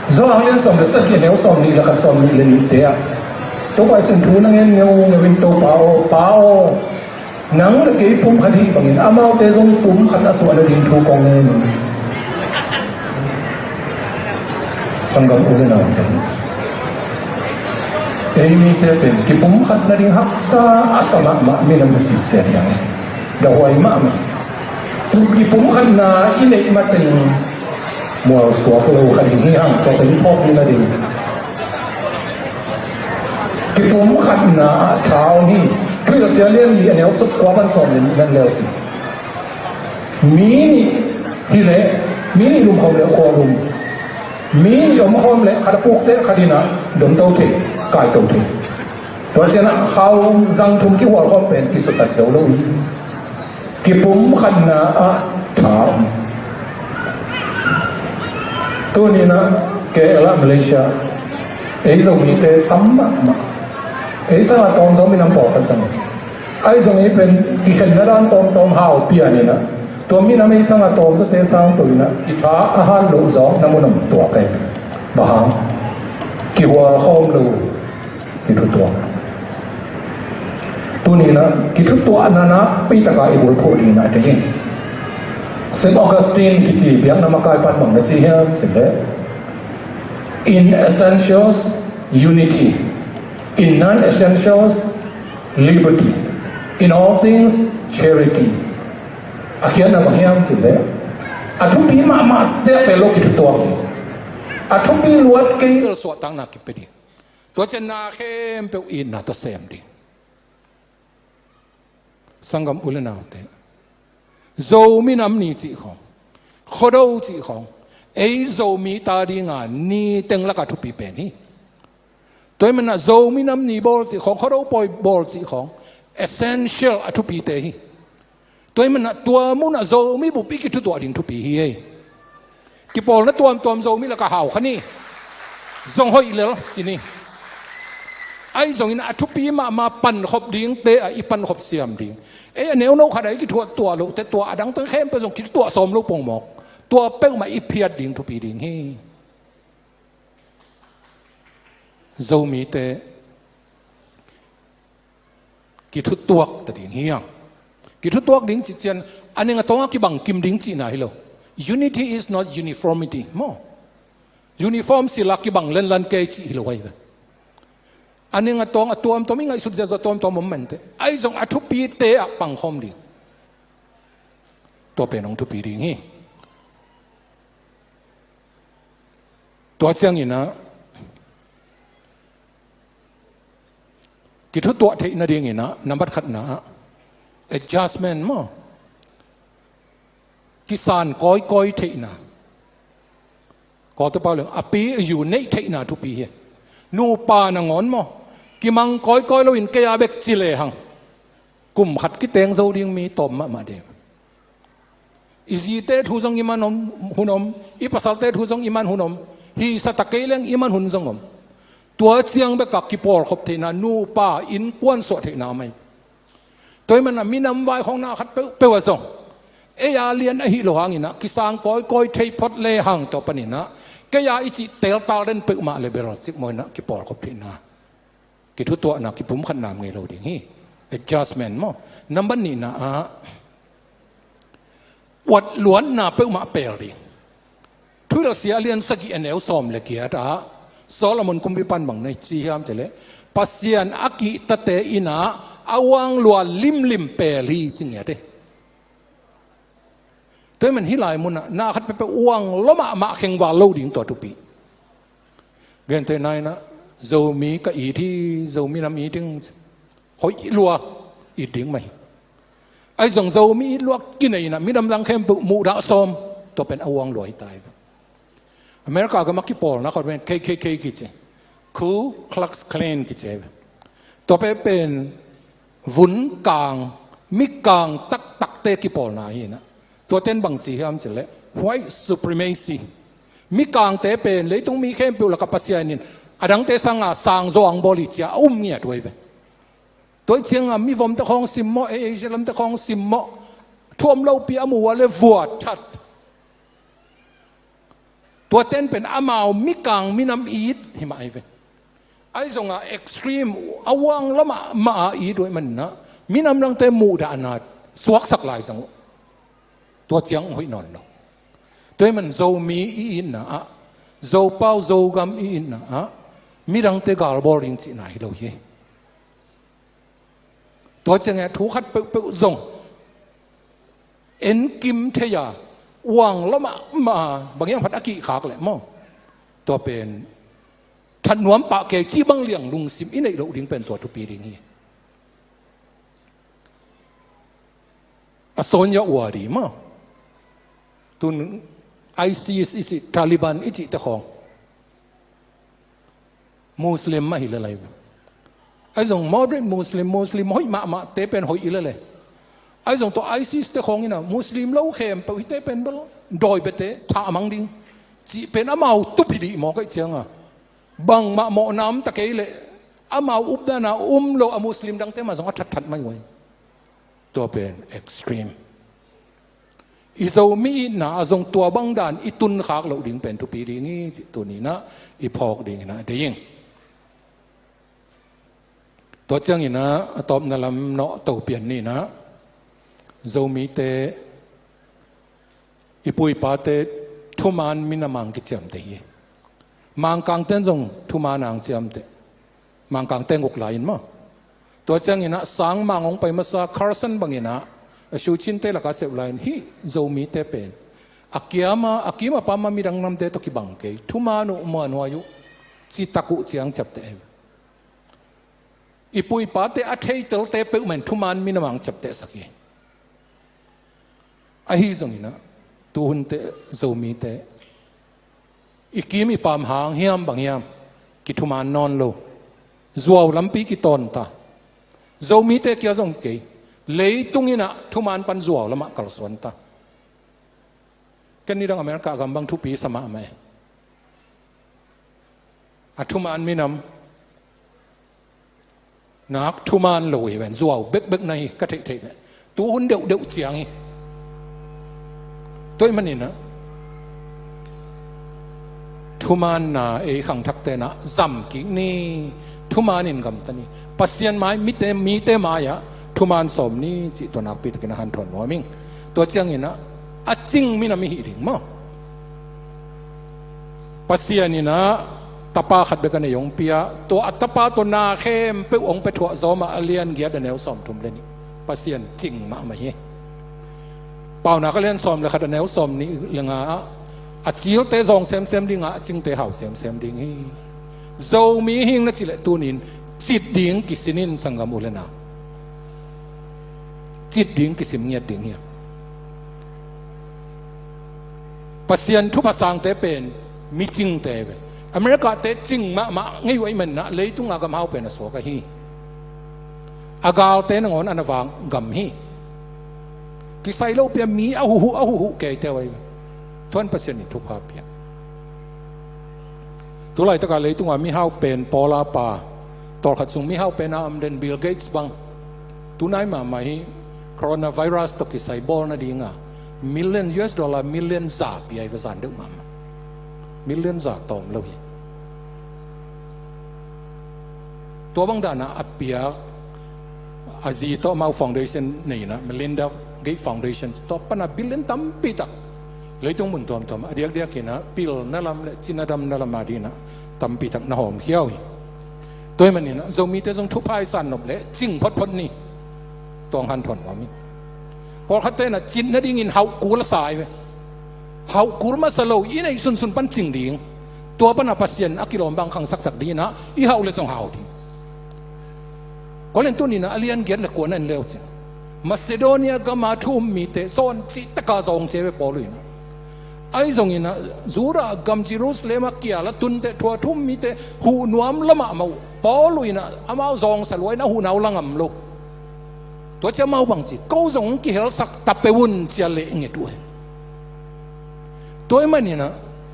Johan lian sawm leh sagih neu sawm nih leh khat, sawm nih leh nihte ah Topa Jesu'n thu na ngen ngeungeu in, Topa aw, Pa aw, nang leh kei pumkhat hi bangin amaute zong pumkhat a suah nading thu kong ngen ing. Sanggam u leh naute, ei mite pen kipumkhat nading haksa a sa mahmah minam hi cih ciat hi hang. Dahuai mahmah. Kipumkhatna i neih mateng mualsuak lo kha ding hi hang, tua pen i phawk ding a ding. Kipumkhatna ah tha om hi. Thuhilhsia lian nih a neu sawm kua pan sawm leh nih na en leu cin, mi nih hi leh, mi nih lumkhawm leh khualum, mi nih omkhawm leh khat a pukte khat in ah domto thei, kaito thei. Tua ciang ah khau zang thum kihual khawm pen kisutat zo lo hi. Kipumkhatna ah tha om. Tuni-in ah K L ah Malaysia ei Zomite tam mahmah. Ei sang a tawm Zomi nam pawlkhat zong, ahi zong ei pen kikhenna dan tawmtawm hau pian in ah, tua minam ei sang a tawm zawte sang to in ah i tha a hat loh zawkna mun om tuak ei. Bang hang? Kihual khawm lo. Kithutuak. Tuni-in ah kithutuakna nakpi takin i bulphuh ding in ah deih ing. Saint Augustine kici biakna makai pan bang na ci hiam cih leh, "In essentials, unity. In non-essentials, liberty. In all things, charity." A khiatna bang hiam cih leh a thupi mahmahte a pia lo kithutuak ding. A thupi luat kei lo suahtakna kipia ding. Tua ciang na khempeuh itna tawh sem ding. Sanggam u leh naute, Zomi Nam Ni cih khawng, Khuado cih khawng, ei Zomi ta dinga ni teng lakah thupi pen hi. Tua ahih manin ah Zomi Nam Ni bawl cih khawng, Khuado pawi bawl cih khawng essential, a thupite hi. Tua ahih manin ah tua munah Zomi bup i kithutuah ding thupi hi ei. Kipawlna tuamtuam Zomi lakah hau kha ni. Zong hoih lel ci ni. Ahi zongin a thupi mahmah pankhop dingte ah i pankhop siam ding. Ei a neuno khat ah i kithutuah loh teh tua a dangte khempeuh zong kithutuah sawm lo pongmawk. Tua peuhmah i phiat ding thupi ding hi. Zomite kithutuak ta ding hi hang. Kithutuak ding cih ciang a ning a tawng a kibang kim ding cihna hi lo. Unity is not uniformity maw. Uniform sila kibang lenlan kei cih hi lo ahi ve. A ning a tawng a tuamtuam, i ngaihsut ziahziah tuamtuam om mah inteh, ahi zong a thupite ah pangkhawm ding. Tua pen hong thupi ding hi. Tua ciangin ah kithutuah theih nadingin ah nambat khatna ah adjustment maw. Kisan kawikawi theihna, Kawltepa leng a pi a yu neih theihna thupi hi. Nupa nangawn maw, kimang kawikawi loin kei a bek ci lehang kum khat kiteng zo ding mi tawm mahmah ding. I zite thu zong i man om, hun om, i pasalte thu zong i man hun om, hi sa ta kei leng i man hun zong om. Tua ciang beka kipawlkhop theihna, nupa innkuan suah theihna om hi. Tua ahih manin minam vaikhawngna khat peuhpeuh ah zong ei a lian ahi lo hangin ah kisang kawikawi thei phot lehang tua panin ah kei a i cih teltal den peuhmah le bel cikmawh in ah kipawlkhop theihna, kithutuahna, kipumkhatna om ngei lo ding hi. Adjustment maw. Nambat nihna ah uat luatna peuhmah pel ding. Thuhilhsia a lian sagih a neu sawm le giat ah Solomon kumpipan bang na ci hiam cih leh, Pasian a kihtate in ah a uang lua limlim pel hi ci ngiat hi. Tua ahih manin hih lai munah na khat peuhpeuh uang lua mahmah, khengval lo ding tua thupi. Gentehna in ah Zomi ka it hi, Zomi nam it ding, hoih lua it ding mah hi. Ahi zong Zomi it lua kinei in ah minam dang khempeuh muhdah sawm, tua pen a uang lua hi ta hi. America gam a kipawlna khat pen K K K kici, Ku Klux Klan kici hi. Tua pen pen vun kang, mi kang taktakte kipawlna hi in ah, tuate in bang ci hiam cih leh white supremacy, mi kangte pen leitung mi khempeuh lakah Pasian in a dangte sanga sang zaw hong bawl hi ci-a a um ngiat uh hi ve. Tua hi ciangin mivomte khawng simmawh, Asia lamte khawng simmawh, thu om lopi a mu uh a leh vuat that. Tuate in pen amau mi kang minam it hi mah hi ve. Ahi zongin extreme, a uang lua mahmah a it uh ahih manin ah minam dangte muhdahna suaksak lai zong uh, tua ciang hoih nawn lo. Tua ahih manin Zomi i itna ah, Zopau Zogam i itna ah midangte galbawl ding cihna hi lo hi. Tua ciangin thu khat peuhpeuh zong enkim thei a, uang lua mahmah a, bang hiam khat a kihkhak leh maw, tua pen that nuam pah kei cih bang liang lungsim i neih loh ding pen tua thupi ding hi. A Sonia Wadi maw, tun ISIS i cih, Taliban i cihte khawng Muslim mah hi lel hi. Ahi zong moderate Muslim, Muslim hoih mahmahte pen hoih hi lel hi. Ahi zong tua ISIS te khawng in ah Muslim lo khempeuh hihte pen bel dawi biate thah mang ding cih pen amau tup hi dih maw, ka hih ciangin bangmah mawhna om ta kei leh amau updan a um lo a Muslim dangte mah zong a thatthat mai uh hi. Tua pen extreme. I Zomi itna ah zong tua bang dan i tunkhak loh ding pen thupi ding hi cih tuni in ah i phawk ding in ah deih ing. Tua ciangin ah a tawpna lam nawh to pian ni in ah, Zomite, i pu i pate thuman minam a kiciamteh hi. Mangkangte in zong thuman a ciamteh. Mangkangte nguk lai in maw. Tua ciangin ah sangmang hong pai masa Carson bangin ah a Shuchinte lakah a sep lai in hih Zomite pen a kiam a, a kim a pam a midang namte tawh kibang kei, thuman uh, muanhuai uh, citak uh ci-a hong ciapteh hi. I pu i pate a theitelte peuhmah in thuman minam a hong ciaptehsak hi. Ahi zongin ah tuhunte Zomite i kim i pam hang hiam bang hiam kithuman nawn lo. Zuau lampi kitawn ta. Zomite kia zong kei, leitung in ah thuman pan zuau lamah kalsuan ta. Ken nidang America gam bang thupi sa mahmah e. A thuman minam nak thuman lo hi ven, zuau bekbek na hi ka theihtheih leh. Tuhun deuhdeuh ciang hi. Tua ahih manin ah thumanna ei khangthakte in ah zam kik ni. Thuman in gamta ni. Pasian mai, mite, mite mai-ah thuman sawm ni cih tua nakpi takin a hanthawn nuam ing. Tua ciangin ah a cing minam i hih ding maw. Pasian in ah tapa khat bek a nei hong pia, tua a tapa tawh na khempeuh hong pia thuah zawmah a lian giat a neu sawmthum le nih. Pasian cing mahmah hi. Paunak a lian sawm le khat a neu sawmnih le nga ah, a cilte zawng semsem ding a, a cingte hau semsem ding hi. Zomi hing na cih leh tunin cit ding kisin in, sanggam u le nau. Cit ding kisim ngiat ding hi. Pasian thupha sangte pen micingte ve. America-te cing mahmah ngei uh ahih manin ah leitung a gamhau pen a suak ahi. A galte nangawn a na vak gam hi. Kisai lo pia mi a huhuh a huhuh keite uh ahi ve. Tuan Pasian in thupha pia. Tulaitak a leitung a mihau pen pawl a pa, tawlkhat sung mihau pen a om den Bill Gates bang, tunai mahmah hi, coronavirus tawh kisai bawl nading a million, U S dollar million za pia hi ve, zan deuh mahmah. Million za tawm lo hi. Tua bang dan a a piak, a zi tawh amau foundation nei in ah, Melinda Gates Foundation, tua pan a billion tampi tak leitung mun tuamtuam a diakdiak in ah pilna lam leh cina damna lam a ding in ah tampi tak na hawmkhia uh hi. Tua ahih manin ah Zomite zong thupha i san nop leh cing photphot ni. Tua hong hanthawn nuam hi. Pawlkhatte in ah cit nadingin hauh kul a sa hi ve. Hauh kul masa lo, i neih sunsun pan cing ding. Tua pan a Pasian a kilawm bang khangsaksak ding in ah i hauh leh zong hau ding. Korinth tuni in ah a lian giat leh kua na en le uh cin, Macedonia gam a thu um mite sawn cihtak a zawng ci hi ve Paul in ah. Ahi zongin ah Judah gam Jerusalem a kial a tun teh thu a thu um mite huh nuam lua mahmah uh. Paul in ah amau zawngsa lua in a huhna uh la ngam lo. Tua ciang amau bang ci, ko zong hong kihelsak ta peuh un ci a leh nget uh hi. Tua ahih manin ah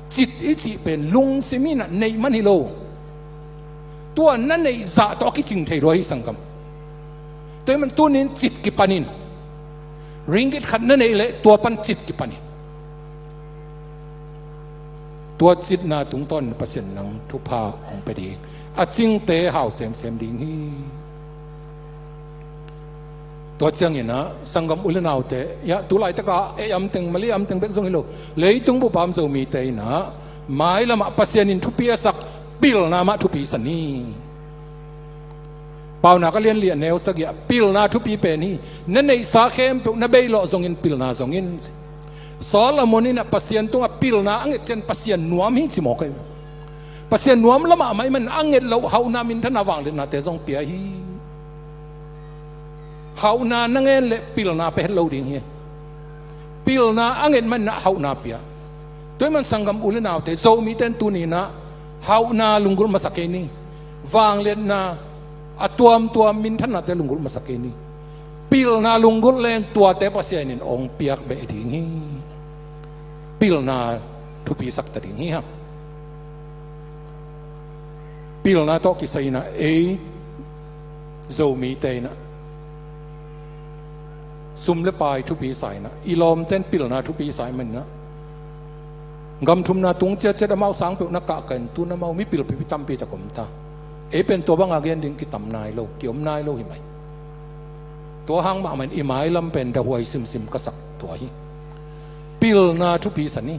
cit i cih pen lungsim in ah neih man hi lo. Tua na neih zah tawh a kicing thei lua hi sanggam. Tua ahih manin tuni in cit kipan in. Ringgit khat na neih leh tua pan cit kipan in. Tua citna tungtawn in Pasian in nang thupha hong pia ding, a cingte hau semsem ding hi. Tua ciangin ah sanggam u leh naute, ya, tulaitak a ei amteng, Malay amteng bek zong hi lo, leitung bup a om Zomite in ah mailam ah Pasian in thupi a sak pilna mah thupi sa ni. Paunak a lian li a neu sagih ah pilna thupi pen hi. Na neihsa khempeuh na beilawh zongin pilna zong in. Solomon in ah Pasian tungah pilna a nget ciang Pasian nuam hi ci mawk hi. Pasian nuam lua mahmah ahih manin a nget loh hauhna, minthanna, vangliatnate zong pia hi. Hauhna na ngen leh pilna pia het lo ding hi. Pilna a nget manin ah hauhna pia. Tua ahih manin sanggam u leh naute, Zomite in tuni in ah hauhna lunggulh masa kei ni. Vangliatna, a tuamtuam minthannate lunggulh masa kei ni. Pilna lunggulh leng tuate Pasian in hong piak beh ding hi. Pilna thupi sak ta ding hi hang. Pilna tawh kisai in ah ei Zomite in ah sum leh pai thupi sa in ah, i lawmte in pilna thupi sa ahih manin ah gam thumna tung ciatciat amau sang peuh na kah kah in tu-in amau mipil pipi tampi tak om ta. Ei pen tua bang a gen ding kitam nai lo, kiom nai lo hi mai. Tua hang mahmah in i mailam pen dahuai simsim ka sak tua hi. Pilna thupi sa ni.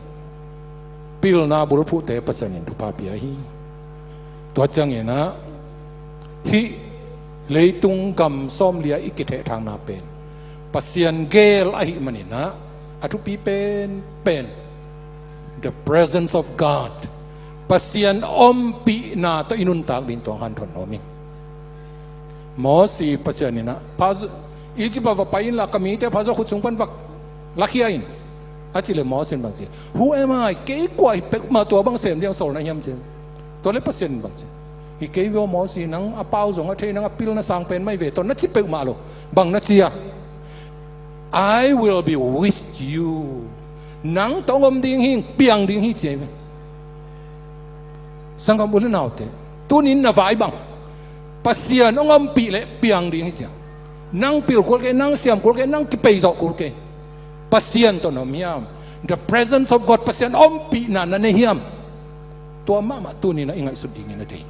Pilna bulphuhte Pasian in thupha pia hi. Tua ciangin ah hih leitung gam sawmli ah i kithehthangna pen Pasian gel ahih manin ah a thupi penpen the presence of God, Pasian ompihna tawh i nuntak ding, tua hong hanthawn nuam ing. Mosi Pasian in ah, pha-, Egypt ah va pai inla, ka mite pha zaw khut sung pan va lakhia in, a cih leh Mosi in bang ci? Who am I? Kei kua hi peuhmah tua bang sem ding a sawl na hiam ci. Tua leh Pasian in bang ci? Hi kei ve aw Mosi, nang a pau zong a thei, nang a pilna sang pen mah hi ve, tua na ci peuhmah lo. Bang na ci a? I will be with you. Nang tawh hong om ding hi, piang ding hi ci hi ve. Sanggam u leh naute, tuni in na vai bang? Pasian hong ompih leh piang ding hi ci a. Nang pil kul kei, nang siam kul kei, nang kipei zawh kul kei. Pasian tawh na om hiam? The presence of God, Pasian ompihna na nei hiam? Tua mahmah tuni in ah i ngaihsut dingin a deih.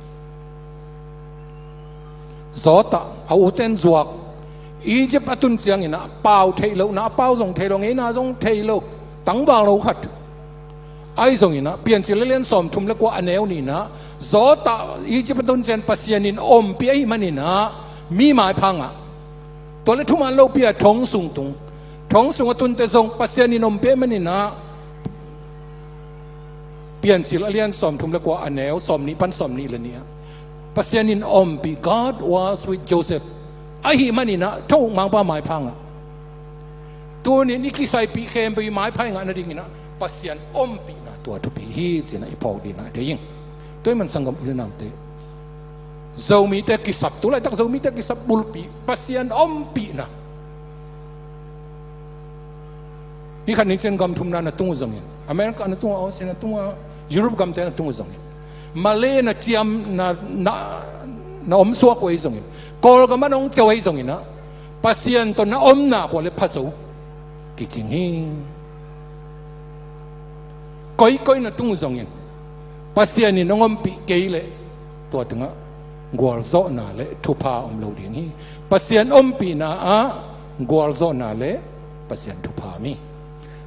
Zawtah, a ute in zuak, Egypt a tun ciangin ah pau theih lohna, a pau zong thei lo, ngeina zong thei lo, tangval lo khat. Ahi zongin ah Piancil a lian sawmthum leh kua a neu nih in ah, Zawtah Egypt a tun ciang Pasian in ompih ahih manin ah mi maipha ngah. Tua leh thuman lopi a thong sung tung. Thong sung a tun teh zong Pasian in ompih ahih manin ah, Piancil a lian sawmthum leh kua a neu sawmnih pan sawmnih leh nih ah, Pasian in ompih, God was with Joseph. Ahih manin ah tho-uk mangpa maipha ngah. Tunin i kisaipih khempeuh i maipha i ngah nadingin ah Pasian ompihna tua thupi hi ci-in ah i phawk dingin ah deih ing. Tua ahih man sanggam u le naute, Zomite kisap, tu laitak Zomite kisap bulpi, Pasian ompihna. Hih khat ni ciang gam thumna na tung uh zongin, America na tung uh, Australia na tung uh, Europe gamte na tung uh zongin, Malay na ciam na, na, na om suak uh ahi zongin, Kawlgam ah na hong ciah uh ahi zongin ah, Pasian tawh na om nak uh leh pha zo kicing hi. Koikoi na tung uh zongin, Pasian in hong ompih kei leh tua tengah gualzawhna le thupha om lo ding hi. Pasian ompihna ah gualzawhna le Pasian thupha om hi.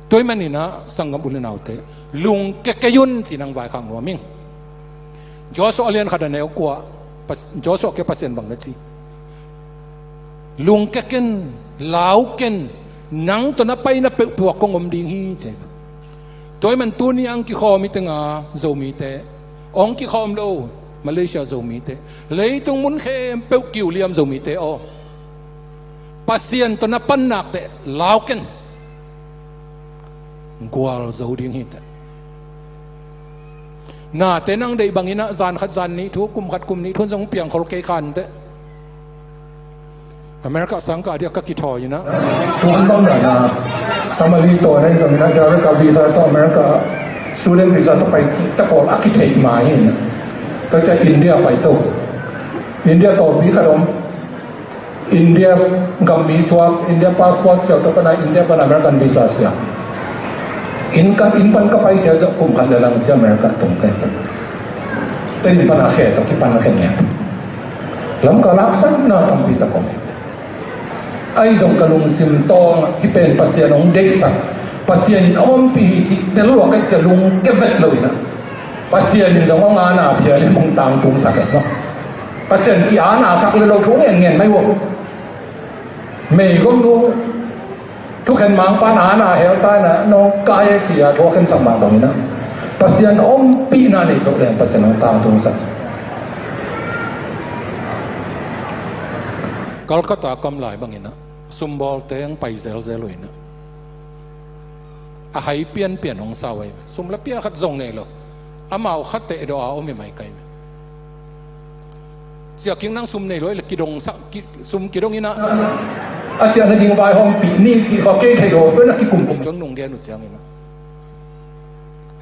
Tua ahih manin ah sanggam u le naute, lungkia kei un ci-in ah vaikhak nuam ing. Joshua a lian khat a neu kua, Pas-, Joshua kiang Pasian bang na ci? Lungkia ken, lau ken, nang tawh na paina peuhpeuh ah kong om ding hi ci. Tua ahih man tuni a hong kikhawm i teng a Zomite, hong kikhawm lo Malaysia Zomite, leitung mun khempeuh kiuliam Zomite aw, Pasian tawh na pan nak teh lau ken, gualzo ding hi teh. Nate nang deih bangin ah zan khat zan nih thu, kum khat kum nih thu zong piangkhol kei kha inteh. America sangkah ding a ka kithawi in ah, sum bang na na, family tawh na hi zongin ah, direct visa tawh America student visa tawh pai cih tak aw a kitheih mah hi in ah, ka ciah India pai to. India tawh pi khat om. India gam mi suak, India passport siau tawh pan a, India pan American visa siau. Inn ka, inn pan ka paikhia zawh kum khat le lang ci-a America tung teh. Tua inn pan a khe tawh kipan a khe nia. Lamkal haksatna tampi tak om. Ahi zong ka lungsim tawng hih pen Pasian hong deihsak, Pasian in hong ompih hi cih tel lua ka hih ciang lungkia vet lo in ah, Pasian in zong hong ana phial in hong tangtungsak e maw. Pasian ki-ana sak le lo thu ngen ngen mai uh. Meigong nu thukhen mangpa in ana hel ta in ah, nong kai e ci-a thu a khensak mah bangin ah, Pasian ompihna nei to leng Pasian hong tangtungsak. Calcutta kam lai bangin ah, sumbawlte hong pai zelzel uh in ah, a hai pianpian hong sa uh ahi. Sum la pia khat zong nei lo. Amau khat teh dawh a om hi mai kai. Ciah kik, nang sum nei lo le kidongsak, ki, sum kidong in ah, a ciah nading vaihawmpih ni cih kha kei thei lo, tua in ah kikumkum. Tua nung gen uh ciangin ah,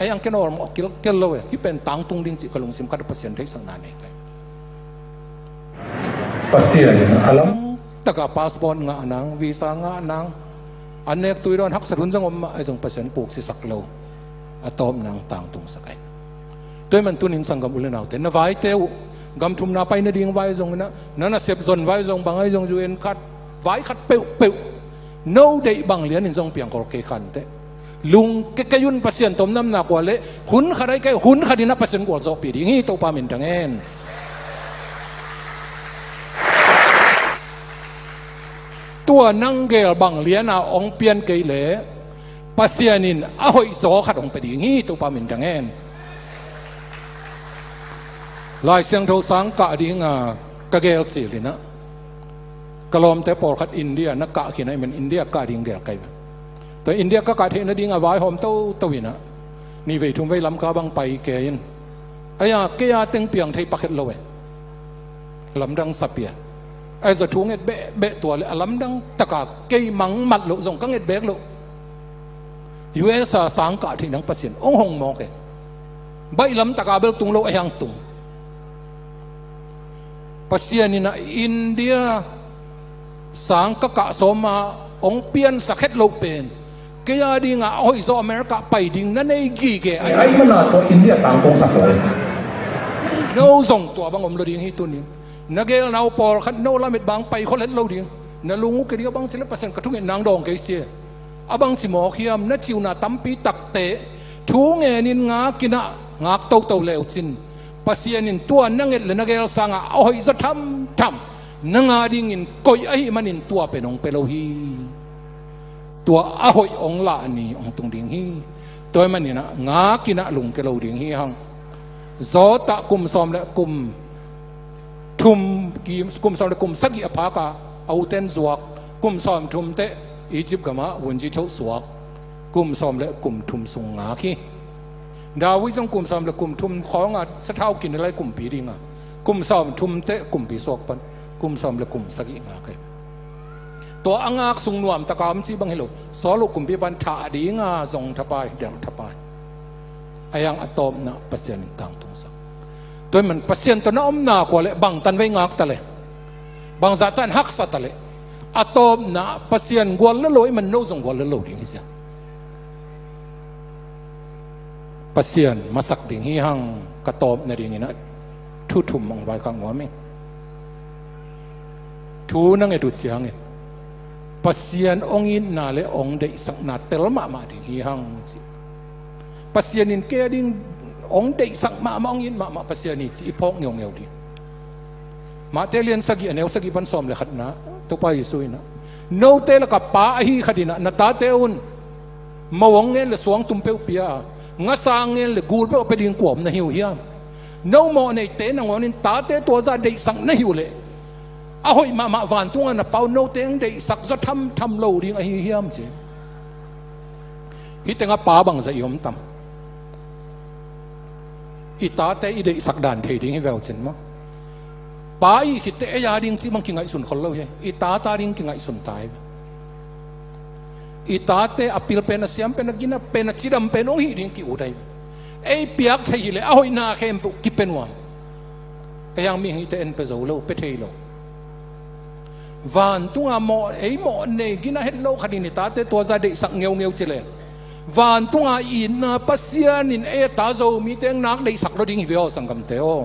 ei ang ken awlmawh kilkel lo e. Hih pen tangtung ding cih ka lungsim khat ah Pasian theihsakna nei kai. Pasian in a lam taka passport ngah nang, visa ngah nang, an nek tui dawn haksat hun zong om mah, ahi zong Pasian puksisak lo, a tawpna hong tangtungsak ahi. Tua ahih man tunin sanggam u le naute, na vaite uh, gam thumna pai nading vai zongin ah, na nasep zon vai zong, bang ahi zong U N card, vai khat peuhpeuh, no deih bang lianin zong piangkhol kei kha inteh. Lungkia kei un, Pasian tawh om nam nak uh leh hun khat ahi kei, hun khat in ah Pasian gualzawhpih ding hi, Topa min thang hen. Tua nang gel bang lian a hong pian kei leh Pasian in a hoihzaw khat hong pia ding hi, Topa min thang hen. Lai Siangtho sang kah ding a ka gel cil in ah, ka lawmte pawlkhat India na kah khin ahih man India kah ding gel kai. Tua India ka kah theih nading a vaihawm toto in ah, nih vei thum vei Lamka bang pai kei in, ai-a kei a teng piang thei pak het lo e. Lamdang sa pia. Ai, za thu nget behbeh tua le a lamdang taka kei mangmat loh zong ka nget bek loh. U S a sang kah theih nang Pasian hong hong mawk e. Baih lam taka bel tung lo, a hiang tung. Pasian in ah India sang ka kah sawm a hong piansak het loh pen, kei a ding a hoihzaw America pai ding na nei gige. Ai, ai, mana tawh India tangtungsak lo. No zong tua bang om lo ding hi tunin. Na gelna uh pawlkhat no lamet bang pai khol het lo ding. Na lung uh ke ding a bang ci leh Pasian ka thungetna hong dawng kei si e. A bang ci mawk hiam, na cih uh na tampi takte thu ngenin ngak in ah, ngak toto le uh cin, Pasian in tua na nget le na gel sangah a hoihzaw thamtham na ngah dingin koih ahih manin tua pen hong pia lo hi. Tua a hoih hong lah ni hong tung ding hi. Tua ahih manin ah ngak in ah lungkia lo ding hi hang. Zawtah kum sawm le kum thum, kum sawm le kum sagih a phak a, a uten zuak, kum sawm thum teh Egypt gamah vunci thoh suak, kum sawm le kum thum sung ngak hi. David zong kum sawm le kum thum khawngah sathau kin lai kumpi dinga, kum sawm thum teh kumpi suak pan kum sawm le kum sagih ngak hi. Tua a ngak sung nuamtaka om cih bang hi lo, Saul uh kumpipa in thah dinga zong thapai, delh thapai. Ahi hang a tawpna Pasian in tangtungsak. Tua ahih man Pasian tawh na omna kua le bangtan vei ngak ta le, bangzah tan haksa ta le, a tawpna Pasian gual le lo ahih man no zong gual le lo ding hi sia. Pasian masak ding hi hang, ka tawpna dingin ah thu thum hong vaikhak nuam ing. Thu na nget uh ciangin Pasian hong itna le hong deihsakna tel mahmah ding hi hang ci. Pasian in kei a ding hong deihsak mahmah, hong it mahmah Pasian hi ci i phawk ngeungeu ding. Mate lian sagih, a neu sagih pan sawm le khatna, Topa Jesu in ah, note laka pa ahi khat in ah na tate un mo hong ngen le suangtum peuh pia a, ngasa ngen le gul peuh a pia ding kua om na hi uh hiam? No mawhneite nangawnin tate tua zah deihsak na hi uh leh, a hoih mahmah vantunga na Pa uh note hong deihsak zaw thamtham lo ding ahi hiam ci. Hih tengah pa bangzah i om tam? I tate i deihsak dan thei ding hi veu cin maw? Pa i khit teh ei a ding cih bang kingaihsun khol lo hi. I tate a ding kingaihsun ta hi. I tate a pil pen, a siam pen, a gina pen, a cidam pen hong hih ding ki-ut ahi. Ei piak thei hileh a hoihna khempeuh kipia nuam. Ahi hang mihingte en pia zo lo, pia thei lo. Vantunga mawh, ei mawhnei gina het lo khat in i tate tua zah deihsak ngeungeu ci leng, vantunga itna Pasian in ei a ta Zomite hong nak deihsak lo ding hi ve aw sanggamte aw.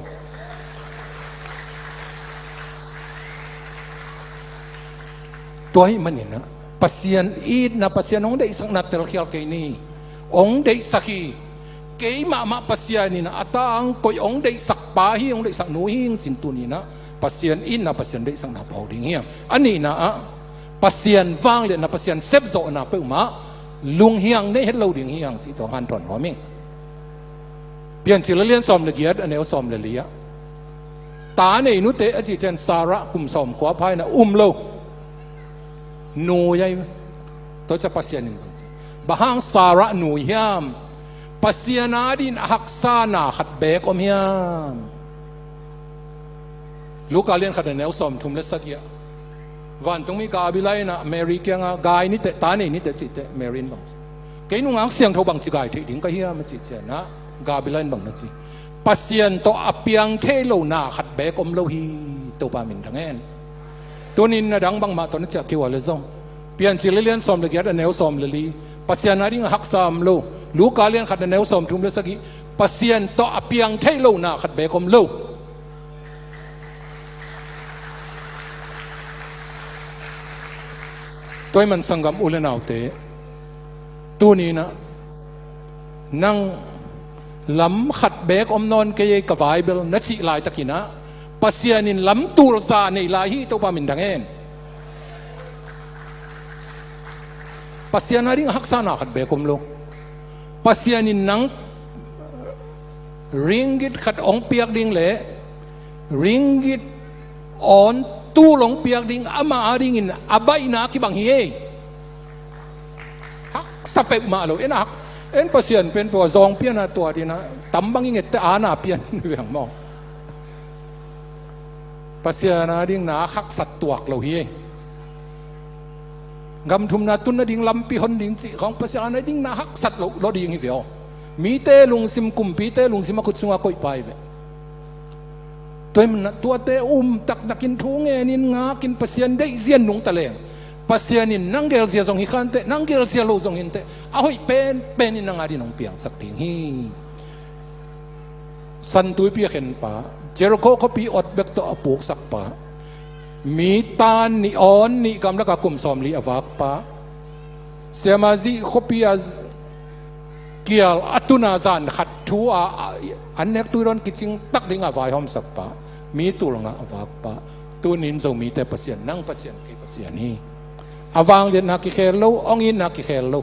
Tua ahih manin ah Pasian itna, Pasian hong deihsakna telkhial kei ni. Hong deihsak hi. Kei mahmah Pasian in ah a ta ang koih hong deihsak pa hi, hong deihsak nu hi ing cin tuni in ah Pasian itna, Pasian deihsakna pho ding hi hang. A nihna ah Pasian vangliatna, Pasian sepzawhna peuhmah lunghiang nei het lo ding hi hang cih tua hong hanthawn nuam ing. Piancil a lian sawm le giat, a neu sawm le li ah, ta nei nute a cih ciang Sarah kum sawmkua pha in ah um lo. Nui ahi. Tua ciang Pasian in bang ci, bang hang Sarah nui hiam? Pasian a dingin a haksa na khat beek om hiam? Luka lian khat a neu sawmthum le sagih ah, vantungmi Gabriel in ah Mary kiangah gai ni teh, ta nei ni teh cih teh Mary in bang ci, kei nungak siangtho bangci gai theih ding ka hiam a cih ciang ah Gabriel in bang na ci, Pasian tawh a piang thei lo na khat beek om lo hi. Topa min thang hen. Tuni in na dang bangmah tawh na ciah kei uh a leh zong, Piancil a lian sawm le giat, a neu sawm le li, Pasian a ding a haksa om lo. Luka lian khat a neu sawmthum le sagih, Pasian tawh a piang thei lo na khat beek om lo. Tua ahih man sanggam u le naute, tuni in ah nang lam khat beek om nawn kei ei ka vai bel na cih laitakin ah Pasian in lam tul za nei lai hi. Topa min thang hen. Pasian a ding a haksa na khat beek om lo. Pasian in nang ringgit khat hong piak ding le ringgit awn tul hong piak ding, amah a dingin a baihna kibang hi ei. Haksa peuhmah lo. En a hak, en Pasian pen peuh a zawng pian a tuat in ah tam bang i nget teh a na pian veng maw? Pasian a ding na haksat tuak lo hi ei. Gam thumna tun nading lampi hon ding cih khawng Pasian a ding na haksat lo, lo ding hi ve aw. Mite lungsim, kumpite lungsim a khut sungah koih pai ve. Tua ahih manin ah tuate um taktakin thu ngenin ngakin Pasian deihzia nungta leng, Pasian in nang gelzia zong hi kha inteh, nang gelzia lo zong hi inteh, a hoih penpen in nang a dingin hong piangsak ding hi. San Tuipi a khenpa, Jericho khuapi ot bek tawh a puksakpa, mi tan nih awn nih gamlakah kum sawmli a vakpa, Siamazih khuapi a kial a tuna zan khat thu a, a, an nek tuidawn kicing tak dingah vaihawmsakpa, mi tul nga a vakpa, tunin Zomite Pasian, nang Pasian, kei Pasian hi. A vangliatna kikhel lo, hong itna kikhel lo.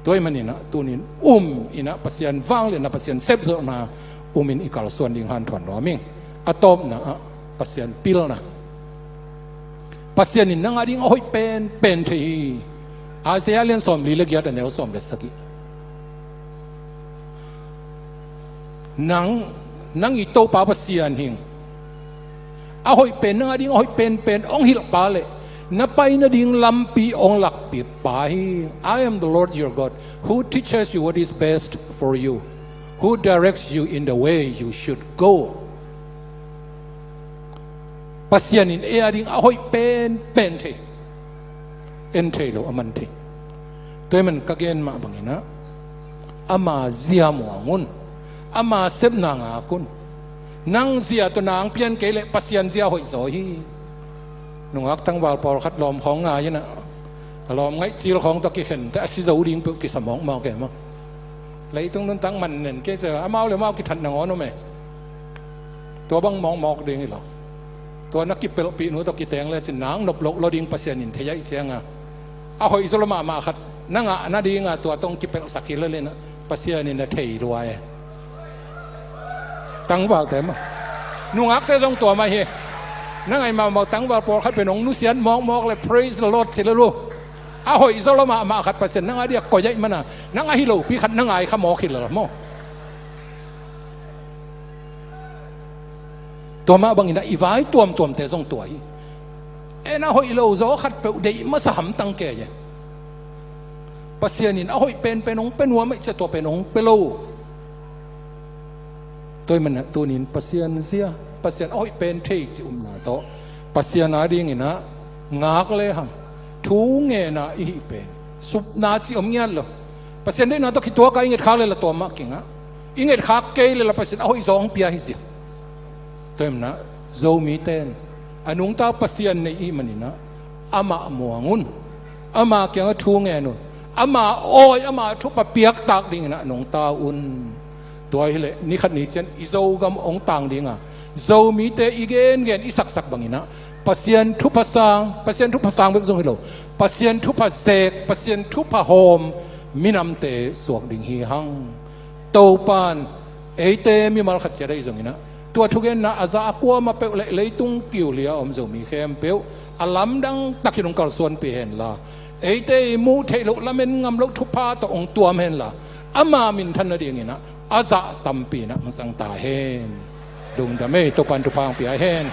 Tua ahih manin ah tunin um in ah Pasian vangliatna, Pasian sepzawhna um in i kalsuan ding hanthawn nuam ing. A tawpna ah Pasian pilna. Pasian in nang a ding a hoih penpen thei hi. Isaiah lian sawmli le giat, a neu sawm le sagih. Nang, nang i Topa Pasian hing. A hoih pen nang a ding, a hoih penpen hong hilh pa le na pai nading lampi hong lakpih pa hi. I am the Lord your God, who teaches you what is best for you, who directs you in the way you should go. Pasian in ei a ding a hoih penpen thei. En thei lo, a man thei. Tua ahih man ka gen mah bangin ah, ama zia muang un. Ama sepna ngak un. Nang zia tawh nang pian kei leh Pasian zia hoih zaw hi. Nungak tangval pawlkhat lawm khawng ngai in ah, a lawm ngaih cil khawng tawh kikhen teh a si zo ding peuh kisa mawkmawk e maw. Leitung nuntak man nen kei cia, amau le amau kithat nangawn om e. Tua bang mawkmawk ding hi lo. Tua na kipelhpih nu tawh kiteng lecin nang nop loh lo ding Pasian in thei ahih cianga, a hoih zaw lo mahmah khat na ngah nadinga tua tawh kipelhsak hi lel in ah, Pasian in a thei lua e. Tangvalte maw, nungakte zong tua mah hi. Na ngaih mahmah uh, tangval pawlkhat pen hong nusiat mawkmawk le praise the Lord ci lel uh. A hoih zaw lo mahmah khat Pasian nang a dia koih ahih mana, nang ahi lopi khat na ngai kha mawk hi lel maw. Tua mah bangin ah i vai tuamtuamte zong tua hi. En a hoih lo zaw khat peuh deih masa hamtang kei e. Pasian in a hoih penpen hong pia nuam ahih ciang tua pen hong pia lo. Tua ahih manin ah tunin Pasian zia, Pasian a hoih pen thei cih upna tawh Pasian a dingin ah ngak lehang thu ngen a i hih pen supna cih om ngiat lo. Pasian deihna tawh kituak a i ngetkhak leh la tua mah kingah. I ngetkhak kei leh la Pasian a hoih zaw hong pia hi zia. Tua ahih manin ah Zomite in a nungta Pasian nei i hih manin ah amah muang un. Ama kiangah thu ngen un. Ama awi, ama thupha piaktak dingin ah nungta un. Tua hileh ni khat ni ciang i Zogam hong tang dinga, Zomite i gengen i saksak bangin ah Pasian thupha sang, Pasian thupha sang bek zong hi lo, Pasian thupha zek, Pasian thupha hawm minamte suak ding hi hang. Topa in eite mimal khat ciat ahi zongin ah, tua thugenna a za a kuamah peuh le leitung kiulia a om Zomi khempeuh a lamdang takin hong kalsuanpih hen la, eite i muh theih loh, lamen ngam loh thupha tawh hong tuam hen la, ama minthan nadingin ah a zah tampi in ah hong zang ta hen. Lungdam ei, Topa in thupha hong pia hen.